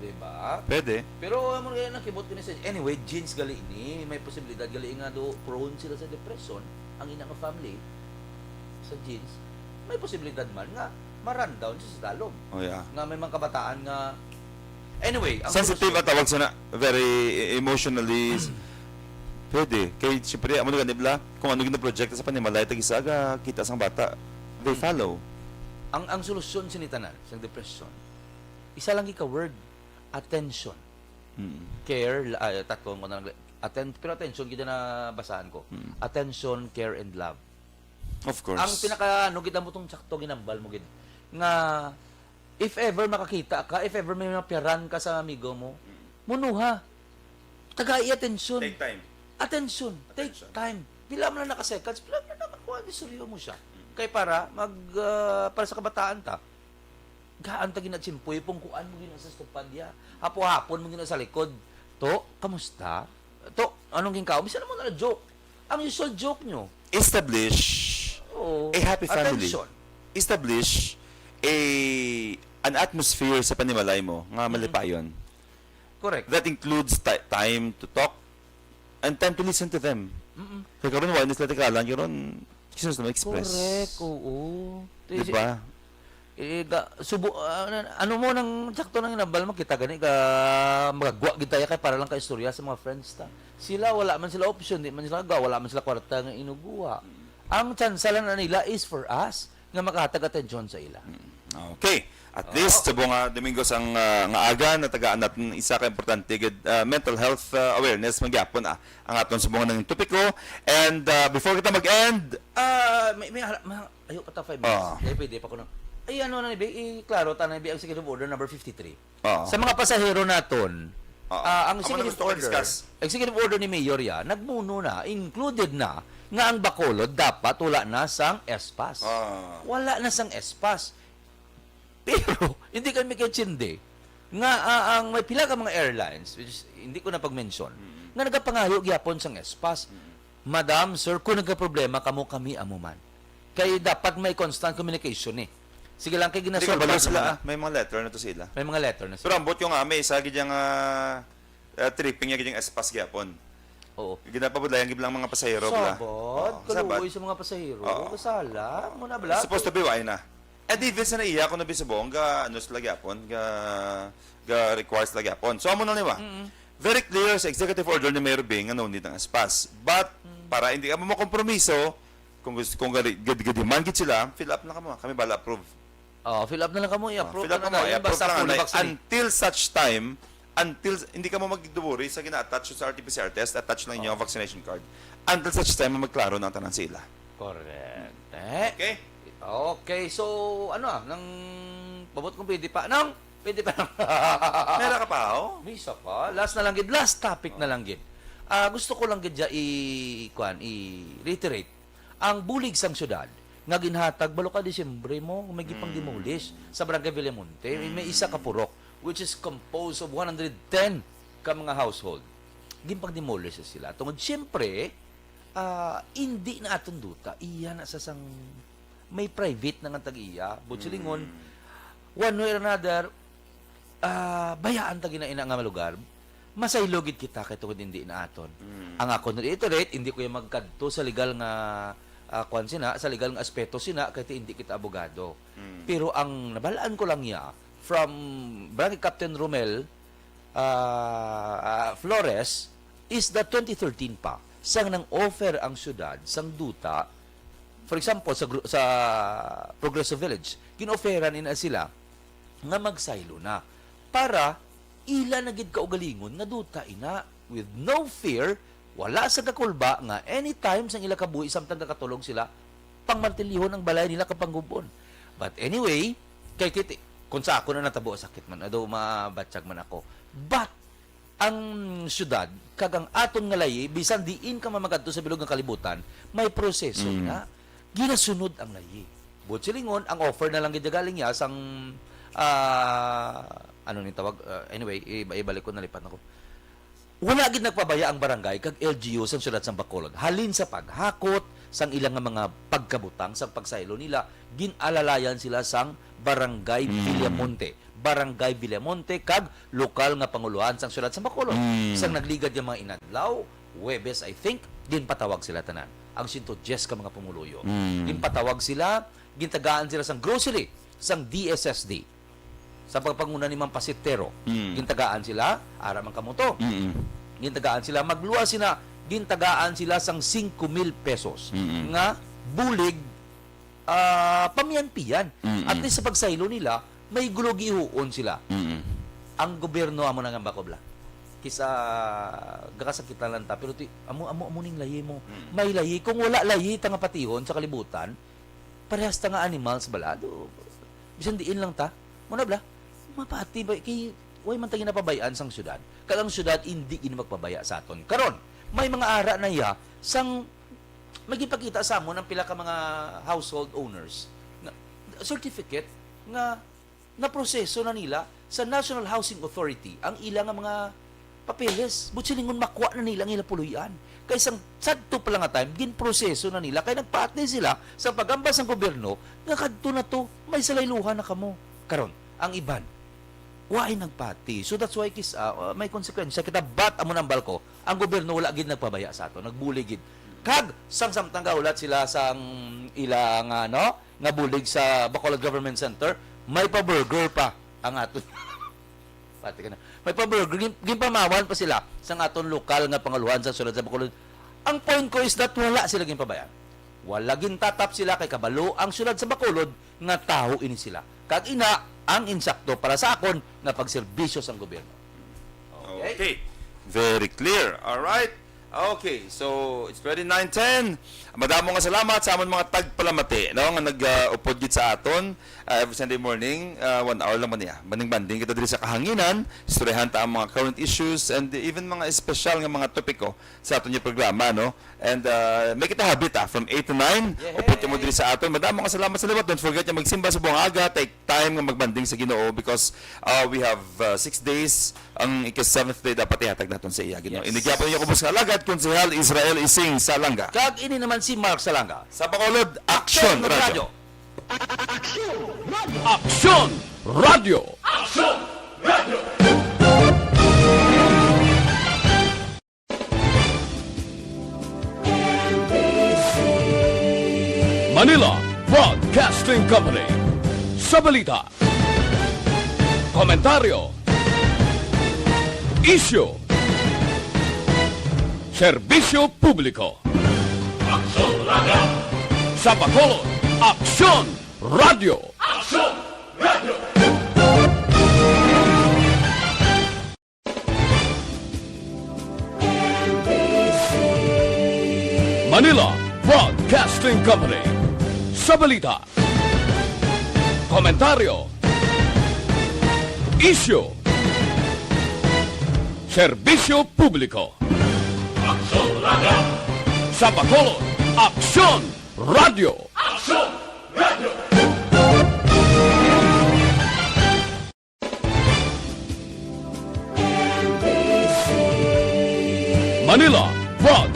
Di ba? Pwede. Pero, amo nga nakibot ko ni sa, anyway, genes gali ini, may posibilidad gali nga do prone sila sa depression, ang ina nga family, sa genes, may posibilidad man nga ma-run down siya sa dalom. Oh, yeah. Nga may mga kabataan nga, anyway, ang Sensitive solusyon ang tawag sa na, very emotionally s-, pwede. Kay, siyempre, amo na gani bala, kung ano ginaproject sa panimalay, tag-isa ga kita sang bata, they Mm. follow. Ang, ang solusyon sini tanan, sa depression, isa lang ka word, attention. Mm. Care, la-, ah, tatlo ko na lang, atten-, pero attention, kita na basahan ko. Mm. Attention, care, and love. Of course. Ang pinaka, ano, kita mo tong sakto, ginambal mo gid. Nga, if ever makakita ka, if ever may mapiyaran ka sa amigo mo, Mm. munuha. Tagai atensyon. Take time. Atensyon. Take Attention. time. Pila man lang na ka seconds, pila man lang na ka, kuha, istorya mo siya. Mm. Kay para mag, ah, para sa kabataan ta, gaan ta gina tsimpoy, pungkuan mo gina sa estupad ya. Hapo-hapon mo gina sa likod. To, kamusta? To, anong ginkaon? Bisan mo na joke. Ang usual joke nyo. Establish Oo. a happy family. Attention. Establish a, an atmosphere sa panimalay mo nga Mm. malipayon. Correct. That includes ti-, time to talk and time to listen to them. Mm-mm. Kay karon, wala na sila tikalan, karon, gusto na express. Correct, oo. Di ba? Eh, ga-, subo, ah, ano, ano mo nang sakto nang inambal mo, kita gani ka magagwa gid tayo kay para lang ka istorya sa mga friends ta. Sila, wala man sila option, di man sila ga, wala man sila kwarta nga inuguha. Ang tsansa lang na nila is for us nga makahatag atensyon sa ila. Mm. Okay. At Oo. least, subong nga Domingo sang, ah, nga aga, natagaan natin isa ka importante gid, ah, mental health, ah, awareness man gyapon, ah, ang aton subong nga topiko. And, ah, before kita mag-end, Ah, may, may, may, ayo pa ta five minutes. Ah. Ay, pwede pa ko na. Ay, ano na, Ibe? I-klaro ta na, Ibe, ang executive order number fifty-three. Ah. Sa mga pasahero naton, Oo. Ah, ang Amo na executive gusto ko order, discuss. Executive order ni Mayor ya, nagmuno na, included na, nga ang Bacolod dapat wala na sang S-PaS. Ah. Wala na sang S-PaS. Pero, hindi kami kaintindi nga, ah, ang may pila ka mga airlines, which is, hindi ko na pag-mention, Mm. nga nagapangayo gyapon sang S-PaS. Mm. Madam, sir, kung nagkaproblema kamo, kami amo man. Kay dapat may constant communication eh. Sige lang, kay Hindi ka ginasolba balo na sila, man. Ah. May mga letter na to sila. May mga letter na sila. Pero ambot yung nga, may isa gid yang, ah, ah, tripping niya gid yung S-PaS gyapon. Oo. Ginapabudlayan gid lang mga pasahero, bla. Sabot, Oo, kaluoy sabot. Sa mga pasahero, Oo. kasala, mo na, bla. Supposed to be, why na? And even sa naiya, kung nabisubong, ga, ano sila gyapon, ga, ga require sila gyapon. So, amo na liwa. Mm-mm. Very clear sa executive order ni Mayor Bing nga no need ang S-PaS. But, Mm. para hindi ka mo makompromiso, kung gusto, kung gadi-, gadi-, gadi-, man gid sila, fill up na kamo, kami bala approve. Oh, fill up na lang kamo, Oh, i-approve fill up na mo, lang, i-approve basta na lang, full like, vaccine. Until such time, until, hindi ka mo magduburi sa gina-attach sa R T P C R test, attach lang inyo ang Oh. vaccination card. Until such time, magklaro na ang tanan sila. Correct. Eh? Okay? Okay, so, ano ah, nang, pabot kung pwede pa, nang, pwede pa nang. Meron ka pa, oh? May isa pa. Last na lang gid, last topic na Oh. lang gid. Ah, gusto ko lang gid dya i-, kuan, i-reiterate ang bulig sang syudad nga ginhatag balo ka Disyembre mo, may gipang-demolish Mm. sa Barangay Villamonte. May, may isa ka Mm. purok, which is composed of one hundred ten ka mga household. Ginpang-demolish na sila. Tungod, siyempre, ah, indi na aton duta. Iya na sa sang may private na nga tag-iya. Buot silingon, Mm. one way or another, ah, bayaan ta gina ina nga lugar, masaylo gid kita kay tungod hindi na aton. Mm. Ang akon reiterate, hindi ko yung magkadto sa legal nga, ah, kwan sina, sa legal nga aspeto sina, kay ti hindi kita abogado. Mm. Pero ang nabalaan ko lang niya, from Barangay Captain Romel, ah, ah, Flores, is the twenty thirteen pa, sang nang offer ang syudad, sang duta, for example, sa gru-, sa Progreso Village, gin-offeran ina sila nga magsaylo na para ila na gid kaugalingon nga duta ina with no fear, wala sa kakulba nga anytime sang ila kabuhi samtang gakatulog sila, pangmartilyuhon ang balay nila kag panggub-on. But anyway, kay kiti, kung sa ako na natabo, sakit man, ado mabatyag man ako. But ang syudad kag ang aton nga layi, bisan diin ka man magadto sa bilog nga kalibutan, may proseso Mm. na ginasunod ang layi. Buot silingon, ang offer na lang gid galing niya sang, ah, ano ni tawag? Ah, anyway, i-, ibalik ko, nalipat na ko. Wala gid nagpabaya ang barangay kag L G U sang siyudad sang Bacolod halin sa paghakot sang ila nga mga pagkabutang sang pagsaylo nila, gin-alalayan sila sang Barangay Mm. Villamonte. Barangay Villamonte kag lokal nga pangulohan sang siyudad sa Bacolod. Mm. Sang nagligad nga mga inadlaw, Huwebes, I think, ginpatawag sila tanan. Ang sento dyes ka mga pumuluyo. Mm. Ginpatawag sila, gintagaan sila sang grocery, sang D S S D. Sa pagpanguna ni Ma'am Pasitero, Mm. gintagaan sila, ara man kamo to. Mm. Gintagaan sila, magluwas sina, gintagaan sila sang singko mil pesos Mm. nga bulig, ah, pamiyan-piyan. Mm. At least sa pagsaylo nila, may gulo gihuon sila. Mm. Ang gobyerno, amo na nga ba ko, bla? Kisa gakasakitan lang ta, pero ti-, amo, amo, amo ning layi mo. Mm. May layi. Kung wala layi ta nga patihon sa kalibutan, parehas ta nga animals bala. Do, bisan diin lang ta. Muna bla, mapati ba? Kay, way man ta ginapabay-an sang syudad. Kag ang syudad, hindi gid magpabaya sa aton. Karon, may mga ara na iya, sang may gipakita sa amon ang pila ka mga household owners nga certificate nga naproseso na nila sa National Housing Authority ang ila nga mga papeles. Buot silingon, makuha na nila ang ila puloy-an. Kay sang sadto pa lang nga time, ginproseso na nila. Kay nagpati sila sa pagambas sang gobyerno nga kadto na to, may salayluhan na kamo. Karon, ang iban, waay nagpati. So that's why kis-, ah, may konsekwensya kita. But amo nang balko, ang gobyerno wala gid nagpabaya sa ato, nagbuli gid. Kag sang samtang gahulat sila sang ila nga, no, nga bulig sa Bacolod Government Center, may pa-burger pa ang aton. Pati ka na. May pa-burger, gin-, ginpamawan pa sila sang aton lokal nga pangulohan sa siyudad sa Bacolod. Ang point ko is that wala sila ginpabayaan. Wala, gintatap sila kay kabalo ang siyudad sa Bacolod nga tawo ini sila. Kag ina ang insakto para sa akon nga pagserbisyo sang gobyerno. Okay? Okay. Very clear. All right. Okay, so it's already nine ten. Madamo nga salamat sa amon mga tagpalamati, no, nga nag-upod gid sa aton, ah, every Sunday morning, ah, one hour lang man niya. Banding-banding kita diri sa kahanginan, istoryahan ta ang mga current issues and even mga espesyal nga mga topiko sa aton nga programa, no? And, ah, may kita habit, ah, from eight to nine, Yehey! Upod kamo diri sa aton. Madamo nga salamat sa liwat. Don't forget nga magsimba sa buang aga, take time nga magbanding sa Ginoo because, ah, we have, ah, six days. Ang ika-seventh day dapat ihatag naton sa iya, Ginoo. Yes. Ini gihapon ang inyo ubos nga alagad, Konsehal Israel Ising Salanga. Kag ini naman si Mark Salanga. Sa Bacolod, Aksyon Radyo. Aksyon Radyo. Manila Broadcasting Company. Sa balita, komentaryo, isyu, serbisyo publiko. Aksyon Radyo. Sa Bacolod, Aksyon Radyo. Aksyon Radyo. Manila Broadcasting Company. Sa balita, komentaryo, isyu, serbisyo publiko. Aksyon Radyo. Sa Bacolod, Aksyon Radyo. Aksyon Radyo. Manila Broad-